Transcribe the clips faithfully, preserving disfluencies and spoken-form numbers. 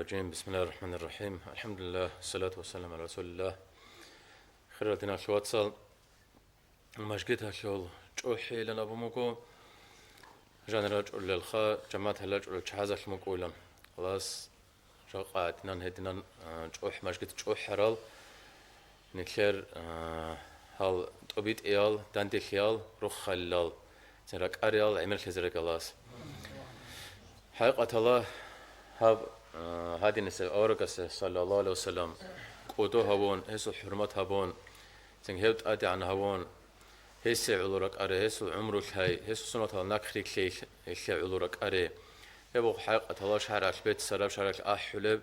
الرجيم. بسم الله الرحمن الرحيم. الحمد لله، الصلاة والسلام على رسول الله. Хирал диналъул вацал, мажгиталъул чӀухӀилан абун буго, жанир рачӀулелха, жамагӀатал рачӀулел чагӀазалъ мукӀуйлан. Аллагьас жакъа гьадинан гьединан, а, чӀухӀ, мажгит чӀухӀарал, нилъер, а, гьал тӀобитӀиял, данделъиял, руххалилал, цин ракӀариял гӀемерлъизе рекӀалас. ХӀакъикъаталда гьаб, а, гьадинасеб аварагасе, саллаллагьу гӀалайгьи вассалам, кӀодо гьавун, гьесул хӀурмат гьабун, цин гьев тӀадегӀан гьавун, гьесие гӀоло ракӀаре, гьесул гӀумру лъай, гьесул суннатал нахърилълъи гьелъие гӀоло ракӀаре. Гьеб буго хӀакъикъаталда шаргӀалъ беццараб, шаргӀалъ ахӀулеб,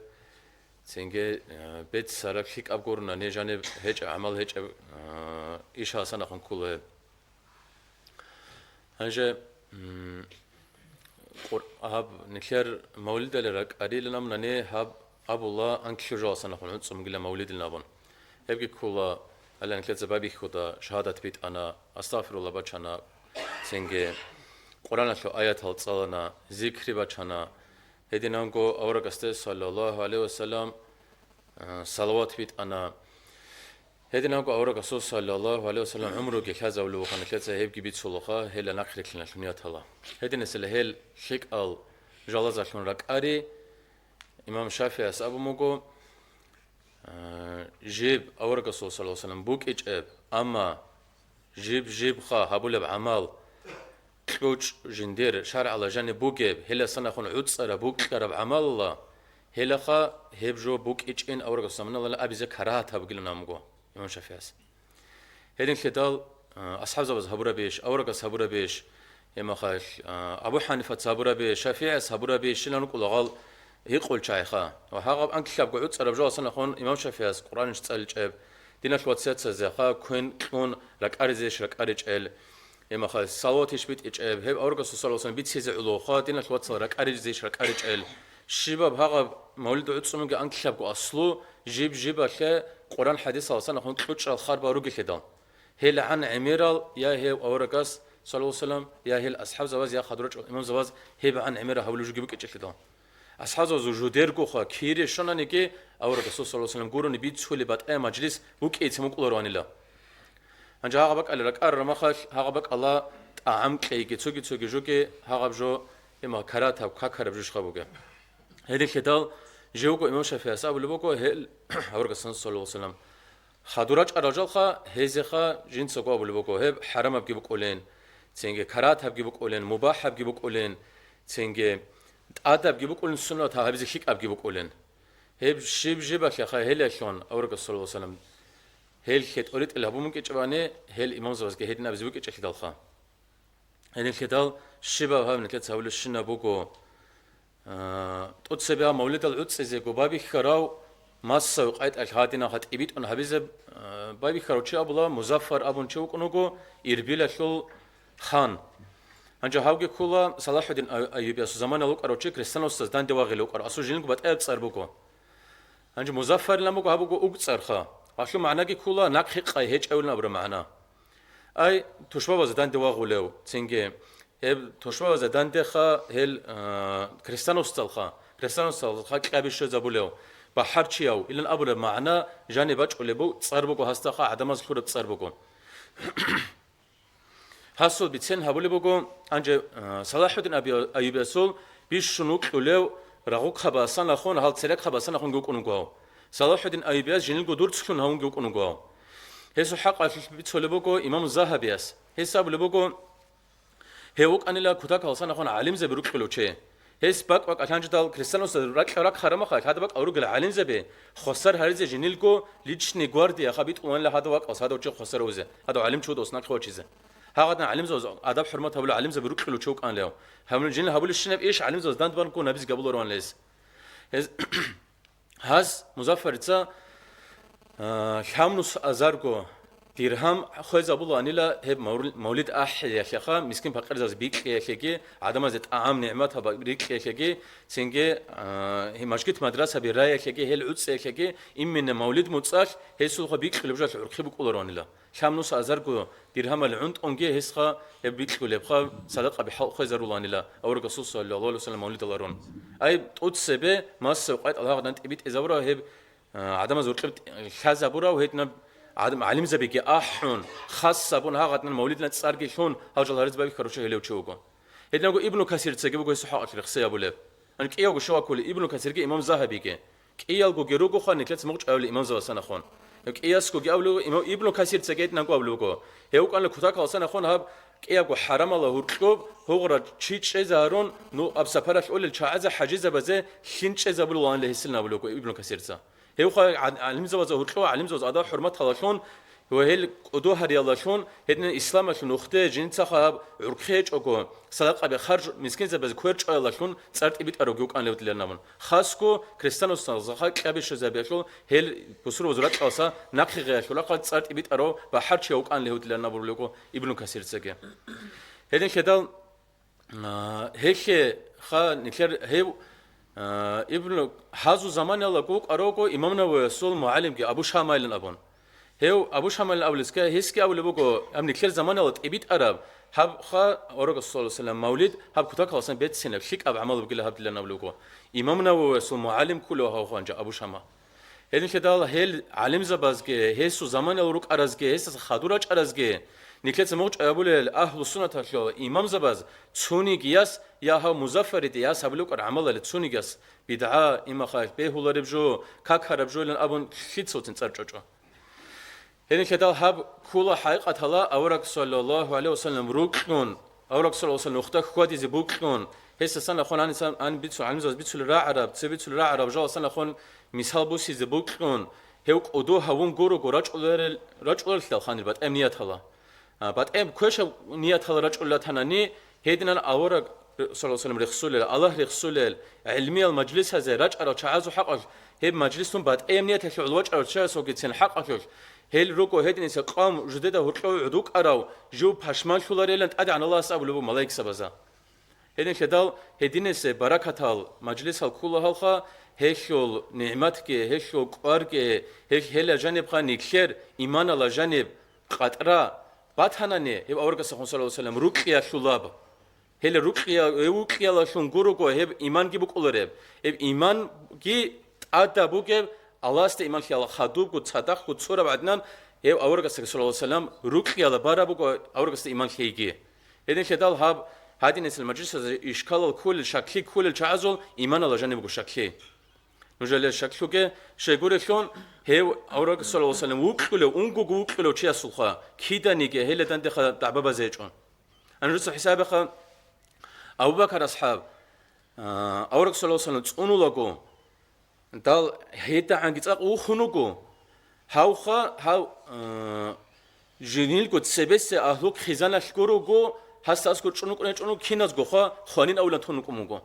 цинги, э, беццараб лъикӀаб гурони жаниб гьечӀеб гӀамал, гьечӀеб, э, ишалъ санахъун ккола гьеб. Гьанже, м, Къур-, гьаб нилъер мавлидалъе ракӀарилан абунани, гьаб абула анкьлъи жоялъ санахъун гӀуцӀцӀун бугилан мавлидилан абун. Гьебги ккола, гьале нилъеца байбихьуда, шагьадат битӀана, астагъфируллагь бачана, цинги Къуръаналъул аятал цӀалана, зикри бачана. Гьединанго аварагасде, саллаллагьу гӀалайгьи вассалам, а, салават битӀана. Гьединанго аварагасул, саллаллагьу гӀалайгьи вассалам, гӀумруги лъазабулеб букӀана, нилъеца гьебги бицулаха, гьелда нахърилълъиналъун ниятала. Гьединасела гьел лъикӀал жоялъ ракӀари, имам ШафигӀияс абун буго, а, жиб аварагасул, саллаллагьу гӀалайгьи вассалам, букӀичӀеб, амма жиб-жибха гьабулеб гӀамал, кьучӀ жиндир шаргӀалда жаниб бугеб, гьелдаса нахъун гӀуцӀараб, букьараб гӀамалалда, гьелаха гьеб жо букӀичӀин аварагасул заманалда абизе карагьат гьабугилан абун буго имам ШафигӀияс. Гьединлъидал, а, асхӀабзабаз гьабурабищ, аварагас гьабурабищ, гьеб мехалъ, а, Абу ХӀанифаца гьабурабищ, ШафигӀияс гьабурабищ, щилан рукӀулагъал гьикъулел чагӀиха. Ва гьагъаб анкьабго гӀуцӀараб жоялъ санахъун имам ШафигӀияс Къуръанищ цӀаличӀеб, диналъ вацияцазеха квен кьун ракӀаризейищ ракӀаричӀел, гьеб мехалъ салаватищ битӀичӀеб, гьеб аварагасул, саллаллагьу гӀалайгьи вассалам, бицезе гӀолоха, диналъ вацал, ракӀаризе иш ракӀаричӀел. Щибаб гьагъаб мавлид гӀуцӀцӀун бугеб анкьабго аслу, жиб-жибалъе Къуръан хӀадисалъ санахъун кьучӀал харбал ругелъидал. ГьелгӀан гӀемерал я гьев аварагас, саллаллагьу гӀалайгьи вассалам, я гьел асхӀабзабаз, я хадур рачӀул имамзабаз гьебгӀан гӀемерал гьабулеб жоги букӀичӀелъидал. АсхӀабзабазул жудергоха, кире щонаниги, аварагасул, саллаллагьу гӀалайгьи вассалам, гурони бицулеб батӀияб мажлис букӀинцин букӀулароанила. Гьанже гьагъаб бакӀалда ракӀараб мехалъ, гьагъаб бакӀалда тӀагӀам кьейги, цоги-цоги жоги, гьагъаб жо, имма карагьатаб, какараб жо щиб бугеб. Гьединлъидал живго имам ШафигӀияс абулеб буго, гьел аварагас, саллаллагьу гӀалайгьи вассалам, хадур рачӀарал жалха, гьезеха жинцаго абулеб буго, гьеб хӀарамабги букӀулин, цинги карагьатабги букӀулин, мубахӀабги букӀулин, цинги тӀадабги букӀулин, суннат гьабизе лъикӀабги букӀулин. Гьеб щиб-жибалъеха гьелелъун аварагас, саллаллагьу гӀалайгьи вассалам, гьелъе тӀоритӀил гьабун букӀичӀебани, гьел имамзабазги гьедин абизе букӀичӀелъидалха. Гьединлъидал щибаб гьаб нилъеца гьабулебщинаб буго, а, тӀоцебе гьаб мавлидал гӀуцӀцӀизего байбихьарав, массаве къайтӀалъ гьадинал гьатӀи битӀун гьабизе, а, байбихьарав чи абула, Музаффар абун чи вукӀун вуго, Ирбилалъул хан. Гьанже гьавги ккола, СалахӀуддин Ай-, Айюбиясул заманалда вукӀарав чи, крестоносцаз данде вагъулев вукӀарав, асул жиндирго батӀияб цӀар буго. Гьанже Музаффарилан буго, гьаб буго угцӀарха. Гьалъул магӀнаги ккола, нахъе къай гьечӀевилан абураб магӀна. Ай, тушбабазда данде вагъулев, цинги гьеб тушбабазда дандеха гьел, а, крестоносцалха, крестоносцалха кьаби щвезабулев, бахӀарчияв, илан абулеб магӀна жаниб бачӀулеб бу-, цӀар буго гьасдаха, гӀадамаз лъураб цӀар буго. Гьасул бицен гьабулеб буго, гьанже, а, СалахӀуддин Аби-, Айюбиясул бищун вукьулев рагъухъабаз санахъун, гьал церехъабаз санахъунги вукӀун вуго гьав. СалахӀуддин Айюбияс жиндирго дурцлъун гьавунги вукӀун вуго гьав. Гьесул хӀакъалъулъ бицулеб буго имам Загьабияс. Гьес абулеб буго, гьев вукӀанила кутакалъ санахъун гӀалимзаби рукьулев чи. Гьес бакӀ-бакӀалъ гьанжедал крестоносда ракьа-ракь гьарамаха, гьадаб бакӀал ругел гӀалимзаби, хвасар гьаризе жинилго личный гвардияха битӀуланила гьадав вакъас, гьадав чи хвасар гьавизе, гьадав гӀалимчи вудос нахъе вачизе. Гьагъадин гӀалимзаваз адаб-хӀурмат гьабулев гӀалимзаби рукьулев чи вукӀанлев. Гьанже жинил гьабулебщинаб иш гӀалимзаваз дандбанго набиз гьабулароан гьес. Гьез, гьаз Музаффарица, а, лъабнус азарго Диргьам хвезабуланила гьеб мавру-, мавлид ахӀиялъеха, мискин-пакъирзабаз бикьиялъеги, гӀадамазде тӀагӀам-нигӀматал ба-, рикьиялъеги, цинги, а, гьеб мажгит-мадрасаби раялъеги, гьел гӀуцӀиялъеги, именно мавлид муцӀалъ гьесулха бикьулеб жал гӀурхъи букӀуларонила. Лъабнуса азарго диргьамал гӀунтӀунги гьесха гьеб бикьулебха, садакъаби хӀал хвезаруланила авараг Расул саллаллагьу гӀалайгьи ва саллам мавлидаларун. Ай, тӀуцебе, массав къватӀал гьагъдан тӀибитӀизабурав гьеб, а, гӀадамаз гьуркьиб лъазабурав гьединаб гӀадам-, гӀалимзабиги ахӀун, хас абун гьагъаднан мавлидна цӀарги лъун, гьал жал гьариз байбихьаручи гьелев чи вуго. Гьединабго Ибну Касирцаги буго гьесул хӀакъалъулъ рехсеябулеб. Ан кӀиявго щвакули Ибну Касирги имам Загьабиги. КӀиялгоги ругоха нилъеца мугъчӀ авли имамзабасан ахун. КӀиясгоги авлуго имам Ибну Касирцаги гьединабго авлуго. Гьев вукӀанила кутакаласан ахун гьаб кӀиябго хӀарамала гьуркьуб, гьугъра чи чӀезарун, ну, аб сапаралъ улел чагӀазе хӀажизабазе лъин чӀезабулеванила гьесилан абулебго Ибну Касирца. Гьевха гӀа-, гӀалимзабазда гьуркьув, гӀалимзабаз адаб-хӀурматалалъун ва гьел кӀодо гьариялалъун, гьединан исламалъул нухде жинцаха гьаб гӀурхъи гьечӀого, садакъаби харж мискинзабазе кверчӀоялалъун цӀар тӀибитӀаравги вукӀанилев дилан абун. Хасго крестоносалзаха кьабишазабиялъул гьел бусурбазул ракьалса нахъе гъеялъулахъа цӀар тӀибитӀарав бахӀарчияв вукӀанилев дилан абулебго Ибну Касирцаги. Гьединлъидал А, гьелъе ха нилъер гьев, а, Ибну Хазу заманаялда вукӀарого Имам Нававиясул мугӀалимги Абу Шамайлин абун. Гьев Абу Шамайлин абулесга, гьесги абулеб буго, гьаб нилъер заманаялда тӀибитӀараб гьаб ха, Аварагас саллаллагьу гӀалайгьи ва саллам, мавлид гьаб кутакаласан бецинаб, лъикӀаб гӀамал бугила гьаб дилан абулеб буго. Имам Нававиясул мугӀалим кколев гьав ханжа Абу Шама. Гьединлъидал гьел гӀалимзабазги, гьесул заманаялда рукӀаразги, гьесдаса хадур рачӀаразги, нилъеца мугъчӀ абулел агьлу-суннаталъул имамзабаз цониги яс, я гьав Музаффариде яс гьабулев вукӀар гӀамалали цониги яс, бидгӀа, имахъалъ бегьулареб жо, как гьараб жойилан абун лъицалцин цӀар чӀочӀо. Гьединлъидал гьаб ккола хӀакъикъаталда авараг саллаллагьу гӀалайгьи ва саллам рукьун, авараг саллаллагьу гӀалайгьи ва саллам нухда хьвадизе букьун, гьесдасан ахун гьанисан ан бицун, гӀалимзабаз бицулел рагӀараб, цебе бицулел рагӀараб жаласан ахун мисал бусизе букьун, гьев кӀодо гьавун гурого рачӀуларел-, рачӀуларелъидал ханир батӀияб нияталда. А, батӀияб квешаб нияталда рачӀулел ратанани, гьединан авараг, саллаллагьу гӀалайгьи ва саллам, рехсулел, Аллагь рехсулел, гӀилмиял мажлисазе рачӀарал чагӀазул хӀакъалъулъ, гьеб мажлисун батӀияб нияталъе гӀоло вачӀарал чиясулгицин хӀакъалъулъ, гьел руго гьединиса къавм жидеда гьоркьов гӀодов вукӀарав, жив пашманлъуларилан ТӀадегӀан Аллагьас абулеб буго малаикзабазда. Гьединлъидал гьединесе баракатал мажлисал ккола гьалха, гьелъул нигӀматги, гьелъул кӀварги, гьел-, гьела жанибха нилъер иманала жаниб къатӀра батанани, гьеб аварагасахун, саллаллагьу гӀалайгьи ва саллам, рукьиялъулаб. Гьел рукьия-, гьев рукьиялалъун гурого гьеб иманги букӀулареб. Гьеб иманги тӀадаб бугеб, Аллагьасда иман лъеяла хадубго, цадахъго цураб гӀадинан, гьев аварагасда, саллаллагьу гӀалайгьи ва саллам, рукьиялда бараб буго аварагасда иман лъейги. Гьединлъидал гьаб гьадинисел мажлисазда ишкалал кколел, щаклъи кколел чагӀазул иманала жаниб буго щаклъи. Нуж гьеле щаклъуге, щайгурелъул, гьев авараг, саллаллагьу гӀалайгьи ва саллам, вукьулев, унгого вукьулев чиясулха, киданиги гьеле дандеха дагӀба базе гьечӀо. Гьанже дуца хӀисабеха, Абу Бакар асхӀаб, а, авараг, саллаллагьу гӀалайгьи ва саллам, цӀунулаго, дал гьедагӀанги цӀакъ вухун вуго, гьавха, гьав, а, жинилго цебесе агьлу хъизаналъ гурого, гьасда аскӀор чӀунукӀун гьечӀону киназгоха хванин авилан тун вукӀун вуго.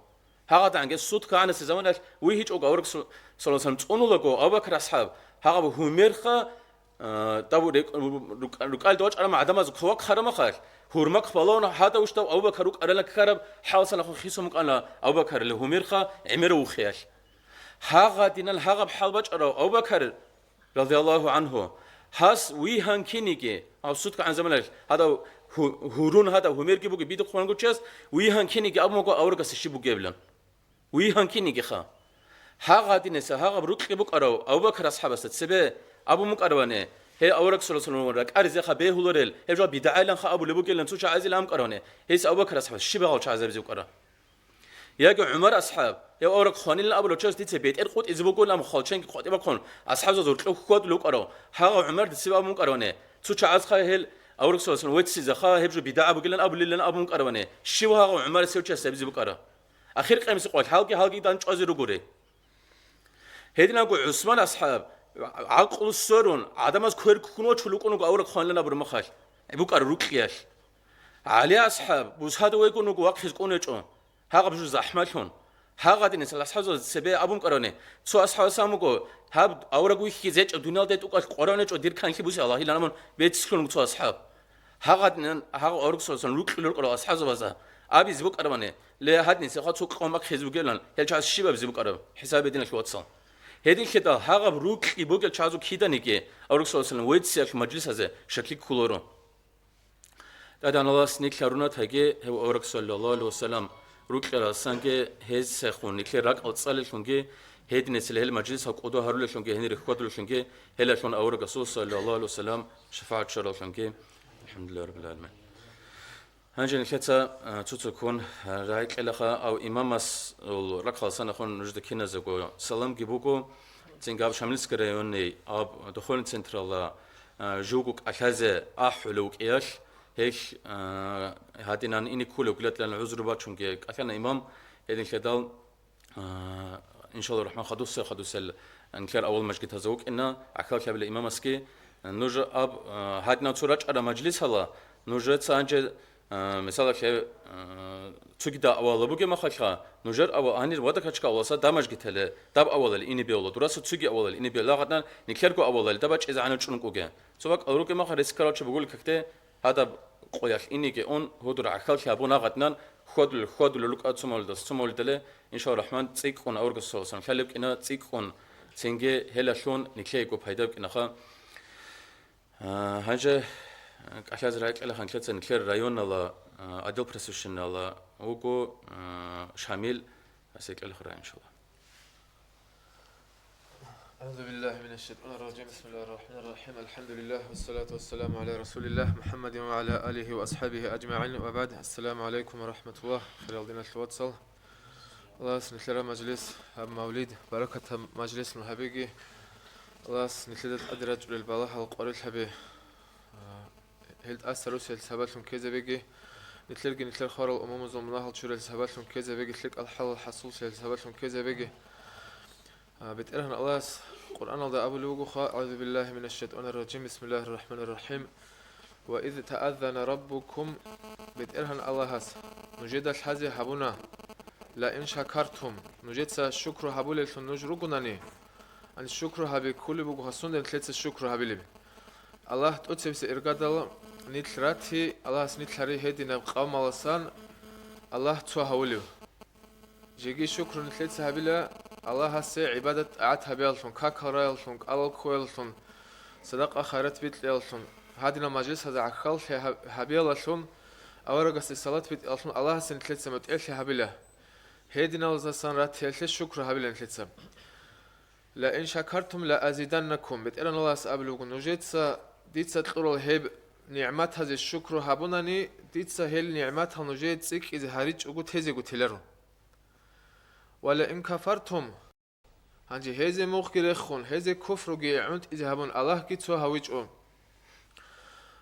ГьагъадгӀанги сутка гӀанасе заманалъ вихьичӀого авараг саллаллагьу гӀалайгьи ва саллам цӀунулаго, Абу Бакр асхӀаб, гьагъаб гьумерха, а, дав рекӀ-, рукӀ-, рукӀалда вачӀарама гӀадамаз хъвакъ гьарамахъалъ, гьурмакъ балагьун гьадав ушдав Абу Бакр рукӀарилан ккараб хӀалсанахъун хисун букӀана Абу Бакрилан гьумерха гӀемерав вухиялъ. Гьагъадинал гьагъаб хӀал бачӀарав Абу Бакр радияллагьу гӀангьу, гьас вигьан киниги, гьав сутка гӀан заманалъ гьадав гьу-, гьурун гьадав гьумерги бугеб бидухъ вангучияс, вигьан киниги абун буго аварагасда щиб бугебилан. Вигьан кинигиха. Гьагъ гьадинаса гьагъаб рукьи букӀарав Абу Бакр асхӀабасда цебе абун букӀаравани, гьей авараг саллаллагьу гӀалайгьи ва саллам ракӀаризе ха бегьуларел, гьеб жо бидгӀайилан ха абулеб бугелан цо чагӀазилан букӀаравани, гьес Абу Бакр асхӀабас щиб гьал чагӀазабизе букӀара? Яги ГӀумар асхӀаб, гьев авараг хванилан абулев чияс дица бетӀер къотӀизе бугоан, амма хвалченги къватӀибахъун, асхӀабзабаз гьоркьоб хьвадулев вукӀарав, гьагъав ГӀумарда цебе абун букӀаравани, цо чагӀаз ха гьел авараг саллаллагьу гӀалайгьи ва саллам веццизе ха, гьеб жо бидгӀа бугилан абулилан абун букӀаравани, щив гьагъав ГӀумарас гьев чияс абизе букӀара? Ахир къемиса къоялъ гьалги-гьалги дандчӀвазе ругури. Гьединабго ГӀусман асхӀаб, гӀакълу сверун, гӀадамаз квер ккун вачун вукӀун вуго авараг хванилан абураб мехалъ, букӀараб рукьиялъ. ГӀали асхӀаб, бусада вегун вуго вахъизе кӀун гьечӀо. Гьагъаб жо захӀмалъун. Гьагъадинас асхӀабзабаз цебе абун кӀарани, цо асхӀабас абун буго, гьаб авараг вихьизечӀеб дуниялда тӀукӀалъ къваригӀунечӀо дир канлъи бусе Аллагьилан абун беццлъун цо асхӀаб. Гьагъадинан гьагъав авараг саллаллагьу гӀалайгьи ва саллам рукьулел рукӀарал асхӀабзабазда абизе букӀарабани, ле, гьадинсе хъа цо къо мак хезе бугелан, гьел чагӀаз щибабизе букӀараб, хӀисаб гьединалъ вацал. Гьединлъидал гьагъаб рукьи бугел чагӀазул киданиги авараг саллаллагьу гӀалайгьи ва саллам вецциялъул мажлисазе щаклъи кколаро. ТӀадегӀан Аллагьас нилъ гьарунатаги гьев авараг саллаллагьу гӀалайгьи ва саллам рукьаралдасанги гьезехун нилъер ракӀал цӀалеллъунги, гьединецин гьел мажлисал кӀодо гьарулеллъунги, гьенире хьвадулеллъунги, гьелалъун аварагасул саллаллагьу гӀалайгьи ва саллам шафагӀат щвараллъунги. АлхӀамдулиллагьи раббил гӀаламин. Гьанже нилъеца, а, цо-цоккун, а, рагӀи кьелаха, ав имамасул рахъалдасан ахун нужеда киназего саламги буго, цинги гьаб Шамилский районный, аб духовный централда, а, живго кӀалъазе ахӀулев вукӀиялъ, гьелъ, а, гьадинан ине кколев гуладлъан гӀузру бачунги кӀалъана имам, гьединлъидал, а, иншаллагьу рахӀман, хадусе-хадусел нилъер авал мажгитазда вукӀина, гӀахьаллъабила имамасги, нуж аб, а, гьадинав цо рачӀараб мажлисала, нужеца гьанже, а, мисалалъе, а, цогидал авалал бугеб мехалъха, нужер авал гьанир вада качка аваласа даб мажгитале, даб авалал ине бегьула, дураса цоги авалал ине бегьула, гьадинан нилъерго авалал даб бачӀизе гӀанав чӀун кӀуге. Цо бакӀал ругеб мехалъ рес ккарал чи бугулеб какде, гьадаб къоялъ инеги ун, гьудур гӀахьаллъи гьабун гьагъадинан, хьвадулел, хьвадулел рукӀа цо мугьалдаса цо мугьалдале, иншаллагьу рахӀман, цӀикӀкӀун аварагас саллаллагьу гӀалайгьи ва саллам лъалеб кӀина, цӀикӀкӀун цинги гьелалъун нилъеего пайдаб кӀинаха. А, гьанже, а, кӀалъазе рагӀи кьелаха нилъеца нилъер районала, а, отдел просвещениела вуго, а, Шамил, гьасе кьелаха рагӀи, иншаллагь. أعوذ بالله من الشيطان الرجيم. بسم الله الرحمن الرحيم. الحمد لله والصلاة والسلام على رسول الله محمد وعلى آله وأصحابه أجمعين. وبعد. السلام عليكم ورحمة الله. Хириял диналъул вацал. Аллагьас нилъера мажлис, гьаб мавлид, баракатаб мажлислъун гьабиги. Аллагьас нилъеда тӀаде рачӀунел балагьал къварилъаби. А, гьел тӀаса русел сабаблъун ккезабеги, нилъерги нилъер хварал умумузул мунагьал чурел сабаблъун ккезабеги, лъикӀал хӀалал хӀасулсел сабаблъун ккезабеги. А, БетӀергьан Аллагьас Къуръаналда абулеб бугоха: أعوذ بالله من الشيطان الرجيم. بسم الله الرحمن الرحيم. وإذ تأذن ربكم, БетӀергьан Аллагьас нужеда лъазе гьабуна, لئن شكرتم, нужеца шукру гьабулеллъун нуж ругунани, ан шукру гьаби кколеб буго гьасунда нилъеца шукру гьабилеб. Аллагь тӀоцебесеб иргадал нилъ рати, Аллагьас нилъ гьари гьединаб къавмаласан Аллагь цо гьавулев. Жеги шукру нилъеца гьабила Аллагьасе гӀибадат-тӀагӀат гьабияллъун, какал раяллъун, кӀалал ккояллъун, садакъа-хайрат бикьияллъун, гьадинал мажлисазда гӀахьаллъи гьаб-, гьабиялалъун, аварагасде салат битӀияллъун Аллагьасе нилъеца мутӀигӀлъи гьабила. Гьединалдасан ратиялъе шукру гьабила нилъеца. لئن شكرتم لأزيدنكم, БетӀергьан Аллагьас абулеб буго, нужеца дица кьурал гьеб нигӀматазе шукру гьабунани, дица гьел нигӀматал нужее цӀикӀкӀизе гьаричӀого тезего теларо. ولئن كفرتم, гьанже гьезе мухъги рехун, гьезе куфруги гӀунтӀизе гьабун, Аллагьги цо гьавичӀо.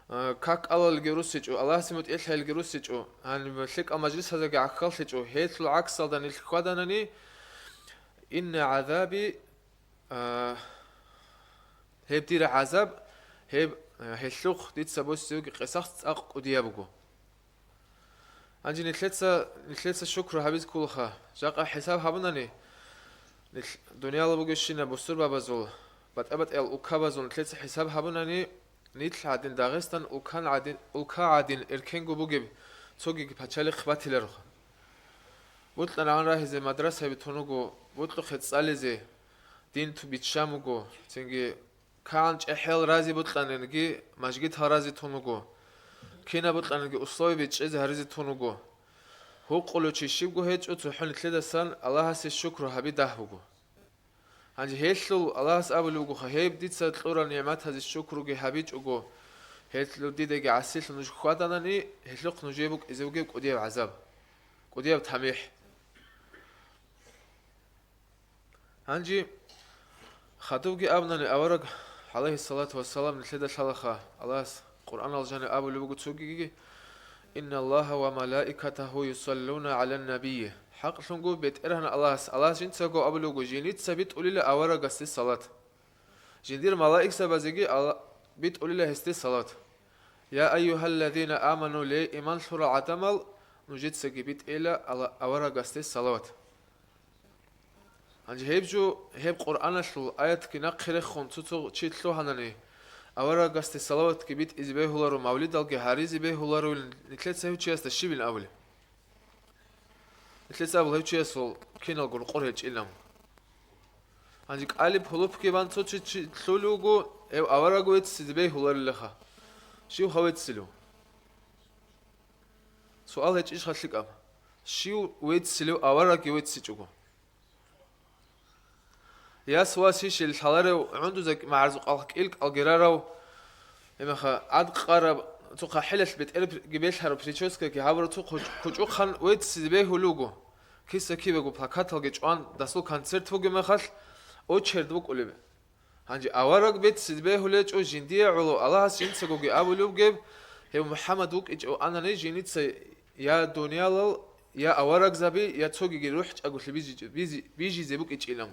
А, как кӀалалги руссичӀо, Аллагьасе мутӀигӀлъиялги руссичӀо, гьаниб лъикӀал мажлисаздаги гӀахьаллъичӀо, гьелъул гӀаксалда нилъ хьваданани, إن عذابي, а, гьеб дир гӀазаб, гьеб, а, гьелъухъ дица босизеги къесахъ цӀакъ кӀудияб буго. Гьанже нилъеца, нилъеца шукру гьабизе кколаха. Жакъа хӀисаб гьабунани, нилъ-, дунияла бугебщинаб бусурбабазул, батӀа-батӀиял улкабазул нилъеца хӀисаб гьабунани, нилъ гӀадин Дагъистан улкан гӀадин, улка гӀадин эркенго бугеб цогиги пачалихъ батилароха. БокьарагӀан рагьизе мадрасаби тун вуго, бокьухъе цӀализе дин ту-, биччан вуго, цинги кагӀан чӀехӀел рази бокьаниги, мажгитал рази тун вуго. Кинаб бокьаниги условияби чӀезе гьаризе тун вуго. Гьукъулев чи щибго гьечӀо, цохӀо нилъедасан Аллагьасе шукру гьаби дагь буго. Гьанже гьелъул Аллагьас абулеб бугоха, гьеб дица кьурал нигӀматазе шукруги гьабичӀого, гьелъул дидаги гӀасилъун нуж хьваданани, гьелъухъ нужее букӀизе бугеб кӀудияб гӀазаб, кӀудияб тамихӀ. Гьанже хадубги абунани авараг, гӀалайгьиссалату вассалам, нилъеда лъалаха, Аллагьас Къуръанал жаниб абулеб буго цогиги: إن الله وملائكته يصلون على النبي. ХӀакълъунго БетӀергьан Аллагьас, Аллагьас жинцаго абулеб буго, жиница битӀулила аварагасде салат. Жиндир малаикзабазеги Алла-, битӀулила гьесде салат. يا أيها الذين آمنوا, ле, иман лъурал гӀадамал, нужецаги битӀейила Алла-, аварагасде салават. Гьанже гьеб жо, гьеб Къуръаналъул аятги нахъе рехун цо-цо чи лъугьанани, аварагасде салаватги битӀизе бегьуларо, мавлидалги гьаризе бегьуларо, нилъеца гьев чиясда щибин абулеб? Нилъеца абула гьев чиясул киналго рукъор гьечӀилан. Гьанже кӀалиб гьулухъги бан цо чи, чи лъулев вуго, гьев авараг веццизе бегьуларилаха. Щив гьав веццилев? Суал гьечӀищха лъикӀаб? Щив веццилев аварагги веццичӀого? Яс-вас ишел лъаларев, гӀундузаги магӀарзукъалъ кӀил-кӀалги рарав, гьебмехалъ гӀад къараб, цо хъахӀилалъ бетӀерги белъараб, прическаги гьабураб цо кучӀ-, кучӀухъан веццизе бегьулев вуго. Киса-кибего плакаталги чӀван, дасул концерт бугеб мехалъ, очеред букӀулеб. Гьанже авараг беццизе бегьулев гьечӀо жиндие гӀоло, Аллагьас жинцагоги абулев вугеб, гьев МухӀаммад вукӀинчӀев анани жиница я дуниялал, я аварагзаби, я цогиги рухӀ чӀаголъи бижи-, бизи-, бижизе букӀинчӀилан.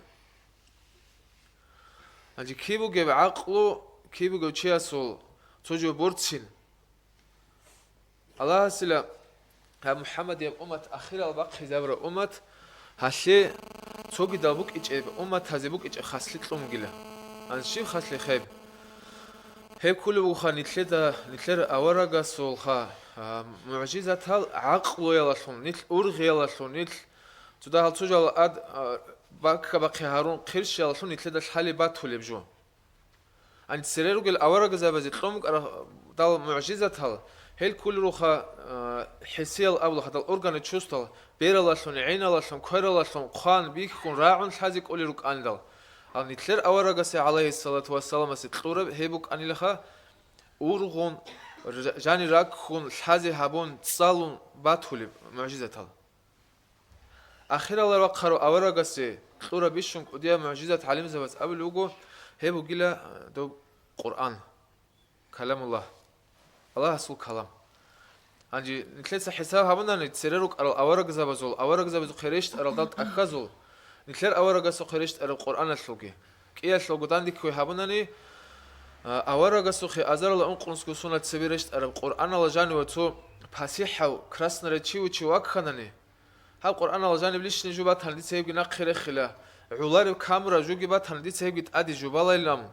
Гьанже киб бугеб гӀакълу, киб бугев чиясул цо жо борцин? Аллагьасила гьаб МухӀаммадияб уммат, ахирал бахъизабураб уммат, гьалъе цогидал букӀинчӀеб умматазе букӀинчӀеб хаслъи кьунгила. Гьанже щиб хаслъи гьеб? Гьеб кколеб бугоха нилъеда, нилъер аварагасулха, а, мугӀжизатал гӀакълуялалъун, нилъ ургъиялалъун, нилъ цо дагьал цо жал ад, а, бакка-бахъи гьарун хъирщиялалъун нилъеда лъалеб батулеб жо. Гьанже цере ругел аварагзабазе кьун букӀарал мугӀжизатал, гьел кколел руха, а, хӀисиял абула гьадал органы чувствал, бералалъун, гӀиналалъун, квералалъун, хъван, бихьун, рагӀун лъазе кӀолел рукӀанилал. Гьал нилъер аварагасе, гӀалайгьиссалату вассаламасе, кьураб гьеб букӀанилаха, ургъун, ж-, жани раккун, лъазе гьабун, цӀалун батулеб мугӀжизатал. Ахиралда вахъарав аварагасе кьураб бищун кӀудияб мугӀжизат гӀалимзабаз абулеб буго, гьеб бугила, э, доб Къуръан, Каламуллагь, Аллагьасул калам. Гьанже нилъеца хӀисаб гьабунани, цере рукӀарал аварагзабазул, аварагзабазухъе рещтӀаралдал тӀахьазул, нилъер аварагасухъе рещтӀараб Къуръаналъулги, кӀиялъулго дандекквей гьабунани, а, аварагасухъе азарила ункънусго соналъ цебе рещтӀараб Къуръаналда жаниве цо пасихӀав, красноречивый чи вакканани, гьаб Къуръаналда жаниб лишний жо батани, дица гьебги нахъе рехила, гӀолареб камураб жоги батани, дица гьебги тӀаде жубалайилан.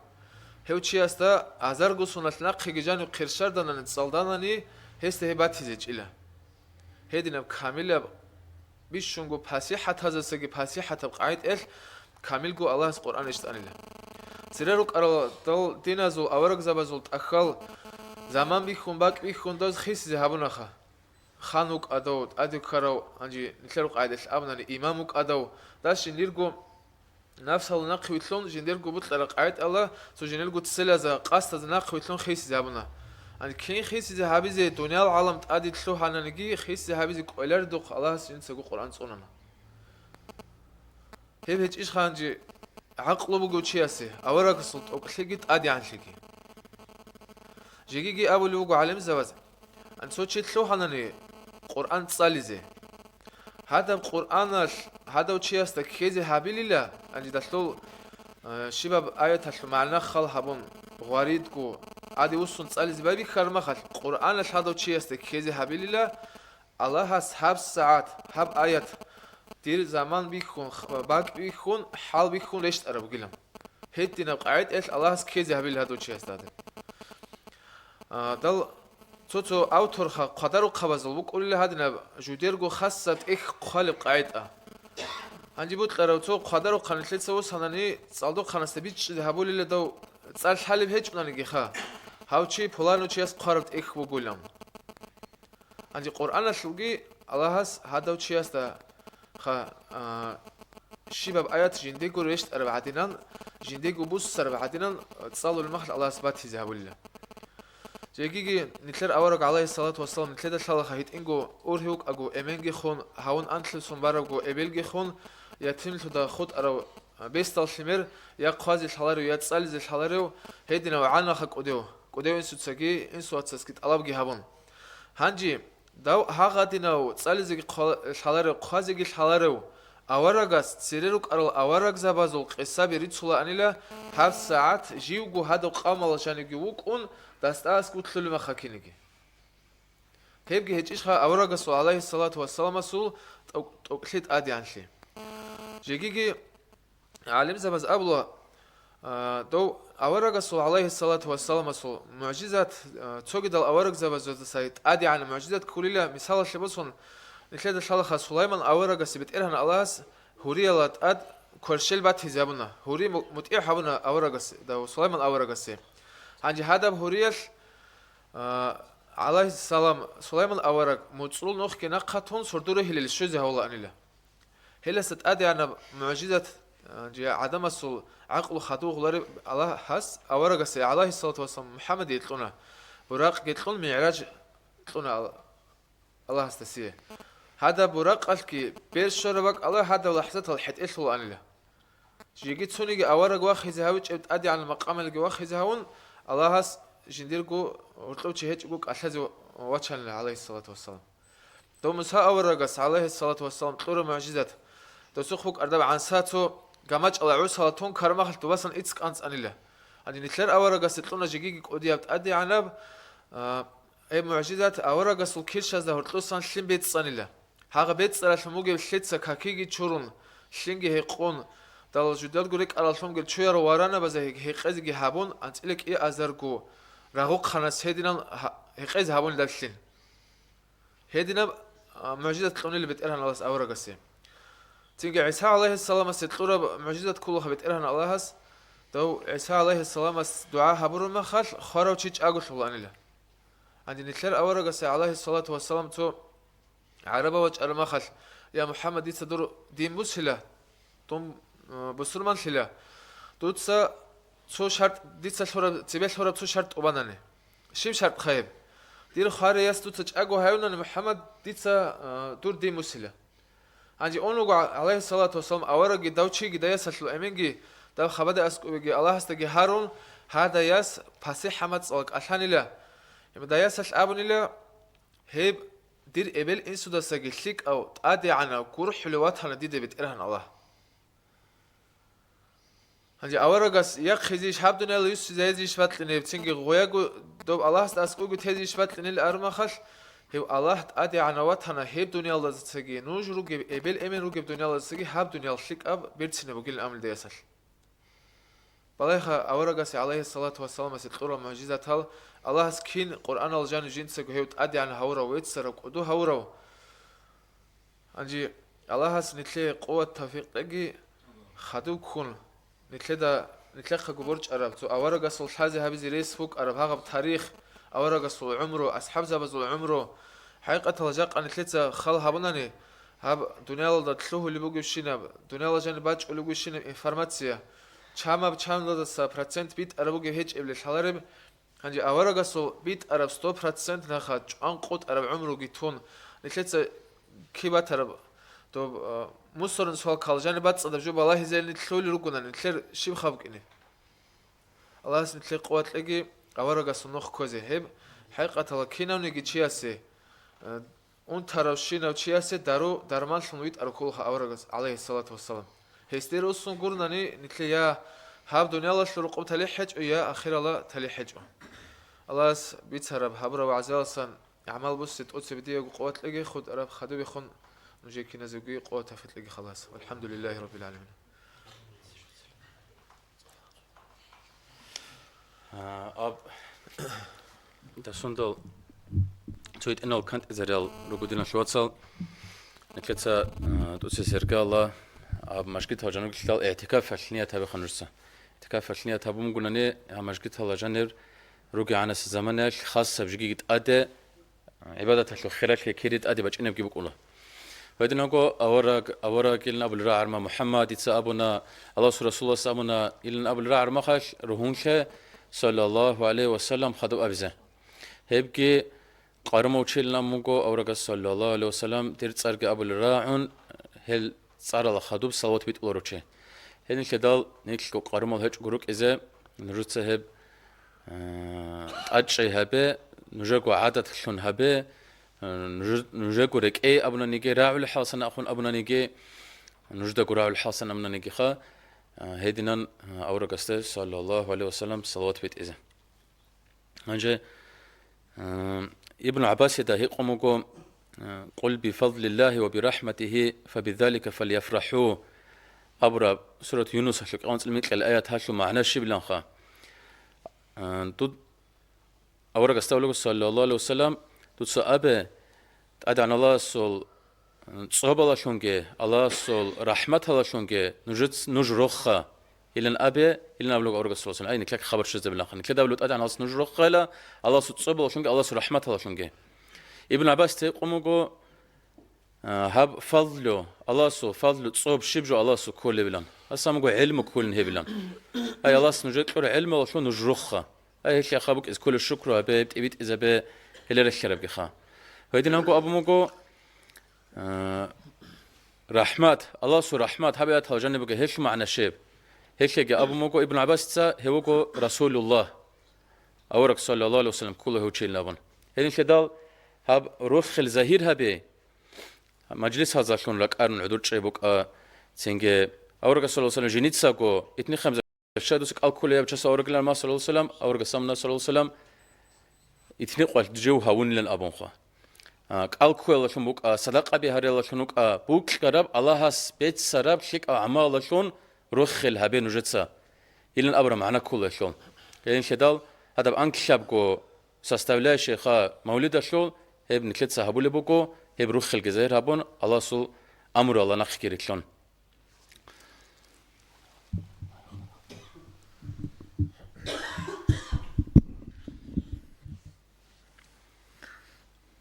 Гьев чиясда азарго соналъ нахъеги жанив хъирщарданани, цӀалданани, гьесда гьеб батизечӀила. Гьединаб камилаб бищунго пасихӀатазасаги пасихӀатаб къагӀидаялъ камилго Аллагьас Къуръан рещтӀанила. Цере рукӀарал дал диназул, аварагзабазул тӀахьал заман бихьун, бакӀ бихьун даз хисизе гьабунаха. Хан вукӀадав, тӀаде ккарав, гьанже нилъер къагӀидаялъ абунани, имам вукӀадав, дас жиндирго нафсалда нахъвилълъун, жиндирго бокьараб къагӀидаялда, цо жиндирго целазда, къасдазда нахъвилълъун хисизе гьабуна. Гьанже кин хисизе гьабизе, дуниял гӀалам тӀаде лъугьананиги, хисизе гьабизе кӀвеларидухъ Аллагьас жинцаго Къуръан цӀунана. Гьеб гьечӀищха гьанже гӀакълу бугев чиясе, аварагасул тӀокӀлъиги тӀадегӀанлъиги? Жегиги абулеб буго гӀалимзабаз, цо чи лъугьанани Къуръан цӀализе. Гьадаб Къуръаналъ гьадав чиясда ккезе гьабилила, гьанже далъул, э, щибаб аяталъул магӀна хал гьабун, гъваридго, гьаде уссун цӀализе байбихьараб махалъ, Къуръаналъ гьадав чиясда ккезе гьабилила, Аллагьас гьаб сагӀат, гьаб аят, дир заман бихьун, х-, бакӀ бихьун, хӀал бихьун рещтӀараб бугилан. Гьединаб къагӀидаялъ Аллагьас ккезе гьабил гьадав чиясда гьадин. А, дал цо-цо авторха хъвадарухъабазул букӀулила гьадинаб жудерго хасса тӀехь хъвалеб къагӀида. Гьанже бокьарав цо хъвадарухъан нилъеца вуссанани, цӀалдохъанасда бичӀчӀизе гьабулила дав цӀар лъалеб гьечӀонанигиха, гьав чи пуланав чияс хъвараб тӀехь бугилан. Гьанже Къуръаналъулги Аллагьас гьадав чиясда ха-, а, щибаб аят жиндего рещтӀараб гӀадинан, жиндего буссараб гӀадинан цӀалулеб махалъ Аллагьас батизе гьабулила. Жегиги нилъер авараг, гӀалайгьиссалату вассалам, нилъеда лъалаха гьитӀинго ургьив вукӀаго эменги хун, гьавун анлъи сон барабго эбелги хун, ятимлъуда хутӀарав бесдал лъимер я хъвазе лъаларев, я цӀализе лъаларев, гьединав гӀанаха кӀудев, кӀудев инсуцаги, инсуацасги тӀалабги гьабун. Гьанже дав гьагъадинав цӀализеги хъва-, лъаларев, хъвазеги лъаларев аварагас цере рукӀарал аварагзабазул къисаби рицулаанила, гьаб сагӀат живго гьадав къавмалъ жанивги вукӀун, дастӀагӀас гутлъулеб маха киниги. Гьебги гьечӀищха аварагасул, гӀалайгьиссалату вассаламасул, тӀок-, тӀокӀлъи тӀадегӀанлъи? Жегиги гӀалимзабаз абула, а, дов аварагасул, гӀалайгьиссалату вассаламасул, мугӀжизат, а, цогидал аварагзабазда сай тӀадегӀанаб мугӀжизат кколила, мисалалъе босун, нилъеда лъалаха Сулайман аварагасе БетӀергьан Аллагьас гьурияла тӀад кверщел батизе гьабуна, гьури му-, мутӀигӀ гьабуна аварагасе, дав Сулайман аварагасе. Гьанже гьадаб гьуриялъ, а, гӀалайгьиссалам, Сулайман авараг муцӀрул нухги нахъа тун сордо регьилел щвезе гьавулаанила. Гьелдаса тӀадегӀанаб мугӀжизат, а, жи гӀадамасул гӀакълу хадув гъулареб Аллагьас аварагасе, гӀалайгьиссалату вассалам, МухӀаммадие кьуна, Буракъги кьун, МигӀраж кьуна Ал-, Аллагьасда сие. Гьадаб Буракъалъги бер щвараб бакӀалда гьадаб лахӀзатал хӀетӀелъулаанила. Жеги цониги авараг вахизе гьавичӀеб тӀадегӀанаб макъамалги вахизе гьавун, Аллагьас жиндирго гьоркьов чи гьечӀого кӀалъазе вачанила, гӀалайгьиссалату вассалам. Дов Муса аварагас, гӀалайгьиссалату вассалам, кьураб мугӀжизат. Досухъ букӀардаб гӀанса цо гамачӀала гӀусала тун кармахалъ дубасан ицц кӀанцӀанила. Гьанже нилъер аварагасе кьуна жегиги кӀудияб тӀадегӀанаб, а, гьеб мугӀжизат аварагасул килщазда гьоркьосан лъим бецӀцӀанила. Гьагъа бецӀцӀаралъун бугеб лъица какиги чурун, лъимги гьекъон, далал жидерго рекӀараллъунги чуяр варанабазе гьекъезеги гьабун, анцӀила кӀиазарго рагъухъанас гьединал гьа-, гьекъезе гьабунилан лъим. Гьединаб, а, мугӀжизат кьунила БетӀергьан Аллагьас аварагасе. Цинги ГӀиса гӀалайгьиссаламасе кьураб мугӀжизат кколаха БетӀергьан Аллагьас, дов ГӀиса гӀалайгьиссаламас дугӀа гьабураб мехалъ хварав чи чӀаголъулаанила. Гьанже нилъер аварагасе, гӀалайгьиссалату вассалам, цо гӀараба вачӀараб мехалъ: «Я МухӀаммад, дица дур дин бусила, дун, э, бусурманлъила. Дуца цо шартӀ, дица лъураб, цебе лъураб цо шартӀ тӀубанани». Щиб шартӀха гьеб? Дир хварияс дуца чӀаго гьаюнани, МухӀаммад, дица, а, дур дин бусила. Гьанже ун вуго, гӀа-, гӀалайгьиссалату вассалам, аварагги дав чиги даясалъул эменги, даб хабаде аскӀовеги Аллагьасдаги гьарун, гьадаяс пасихӀа мацӀала кӀалъанила. Гьеб даясалъ абунила: «Гьеб дир эбел-инсудасаги лъикӀав тӀадегӀанав гурхӀулев ватана дида БетӀергьан Аллагь». Гьанже аварагас яхъизейищ гьаб дуниялалда, юссизайизейищ бакьине, цинги гъояго доб Аллагьасда аскӀовго тезейищ бакьинил армахалъ, гьев Аллагь тӀадегӀанав ватана гьеб дуниялдасаги, нуж ругеб, эбел-эмен ругеб дуниялдасаги гьаб дуниял лъикӀаб берцинаб бугилан амридаясалъ. Балагьеха аварагасе, гӀалайгьиссалату вассаламасе кьурал мугӀжизатал, Аллагьас кин Къуръанал жанив жинцаго гьев тӀадегӀан гьавурав, веццарав, кӀуду гьавурав? Гьанже Аллагьас нилъее къуват-тавфикъги хадуб ккун, нилъеда, нилъехъаго борчӀараб, цо аварагасул лъазе гьабизе рес букӀараб гьагъаб тарих, аварагасул гӀумру, асхӀабзабазул гӀумру. ХӀакъикъаталда жакъа нилъеца хал гьабунани, гьаб дуниялалда лъугьулеб бугебщинаб, дуниялалда жаниб бачӀулеб бугебщинаб информация, чамаб-чамдаса процент битӀараб бугеб гьечӀеблъи лъалареб, Гьанже аварагасул битӀараб сто процент наха чӀван къутӀараб гӀумруги тун, нилъеца кибатараб доб, а, мусорный свалкал жаниб бацӀцӀадаб жо балагьизейилан нилъ лъугьулел ругонани, нилъер щиб хаб букӀине? Аллагьас нилъее къуват кьеги, аварагасул нух кквезе. Гьеб хӀакъикъаталда кинавниги чиясе, а, Унтаравщинав чиясе дару-дарманлъун витӀарав кколаха аварагас, гӀалайгьиссалату вассалам. Гьесде руссун гурони нилъее я гьаб дуниялалъул рокъоб талихӀ гьечӀо, я ахирала талихӀ гьечӀо. Аллагьас бицараб, гьабураб вагӀзаялдасан гӀамал буссине тӀоцебе диего къуват кьеги, хутӀараб хадубехун нужее киназеги къуват-тавфикъ кьеги халас. ВалхӀамдулиллагьи раббил гӀаламин. А, аб-, дасундал цо гьитӀинал кантӀизариял руго, диналъул вацал. Нилъеца, а, тӀоцебесеб иргаялда аб мажгитал жаниб лъал игӀтикафалъ ният гьабиха нужеца. ИгӀтикафалъ ният гьабун бугонани, гьаб мажгиталда жанир ругегӀанасеб заманаялъ хасаб жеги тӀаде гӀибадаталъул хиралъи кири тӀаде бачӀинабги букӀула. Гьединго авараг, аварагилан абулеб рагӀарма, МухӀаммад дица абуна, Аллагьасул Расулас абуна, илан абулеб рагӀармахалъ ругьунлъе, саллаллагьу гӀалайгьи ва саллам, хадуб абизе. Гьебги къарумав чилан абун буго аварагас, саллаллагьу гӀалайгьи ва саллам, дир цӀарги абулеб рагӀун, гьел цӀаралда хадуб салават битӀуларев чи. Гьединлъидал нилъго къарумал гьечӀого рукӀизе, нужеца гьеб, а, тӀадчӀей гьабе, нужего гӀадатлъун гьабе, а, нуж-, нужего рекӀей абунаниги, рагӀулел хӀалсан ахун абунаниги, нужедаго рагӀулел хӀалсан абунанигиха, а, гьединан, а, аварагасде, саллаллагьу гӀалайгьи ва саллам, салават битӀизе. Гьанже, а, Ибн ГӀаббасида гьикъун буго, а: «Къул бифадлиллагьи ва бирахӀматигьи фабизалика фальяфрахӀу». абураб сурат Юнусалъул кӀикъоялда анцӀила микьила аят гьалъул магӀна щибиланха? А, дуд-, аварагасда абулаго, саллаллагьу гӀалайгьи ва саллам, дуца абе, ТӀадегӀан Аллагьасул цӀобалалъунги, Аллагьасул рахӀматалалъунги нужец-, нуж рохха, илан абе, илан абулаго аварагас, саллаллагьу гӀалайгьи ва саллам. Ай, нилъеца хабар щвезабиланха. Нилъеда абулаго ТӀадегӀан Аллагьас нуж рохха, Аллагьасул цӀобалалъунги, Аллагьасул рахӀматалалъунги. Ибн ГӀаббасица гьикъун буго, а, гьаб фадлу, Аллагьасул фадлу, цӀоб щиб жо Аллагьасул кколебилан. Гьас абун буго гӀилму кколин гьебилан. Ай, Аллагьас нужее кьур гӀилмуялъул нуж рохха. Ай, гьелъие хаб букӀиз кколеб шукру гьабе, тӀибитӀизабе, гьеле рехиябгиха. Гьединанго абун буго, а, рахӀмат, Аллагьасул рахӀмат, гьаб аяталда жаниб буго гьелъул магӀна щиб. Гьелъиеги абун буго Ибн ГӀаббасица, гьев вуго Расулуллагь, авараг, саллаллагьу гӀалайгьи ва саллам, ккола гьев чилин абун. Гьединлъидал гьаб рохел загьир гьаби, мажлисалдалъун ракӀарун гӀодор чӀей букӀа, цинги аварагас, саллаллагьу гӀалайгьи ва саллам, жиницаго, итни хамза Щай дуца кӀал кколеб чияс аварагилан ма, саллаллагьу гӀалайгьи ва саллам, аварагас абуна, саллаллагьу гӀалайгьи ва саллам, итни къвалъ жив гьавунилан абунха. А, кӀал ккуялалъун букӀа, садакъаби гьариялалъун букӀа, букьараб Аллагьас беццараб лъикӀаб гӀамалалъун рохел гьабе нужеца, илан абураб магӀна кколелъул. Гьединлъидал гьадаб анкьабго составляющаяха мавлидалъул, гьеб нилъеца гьабулеб буго, гьеб рохелги загьир гьабун, Аллагьасул амруялда нахъги рилълъун.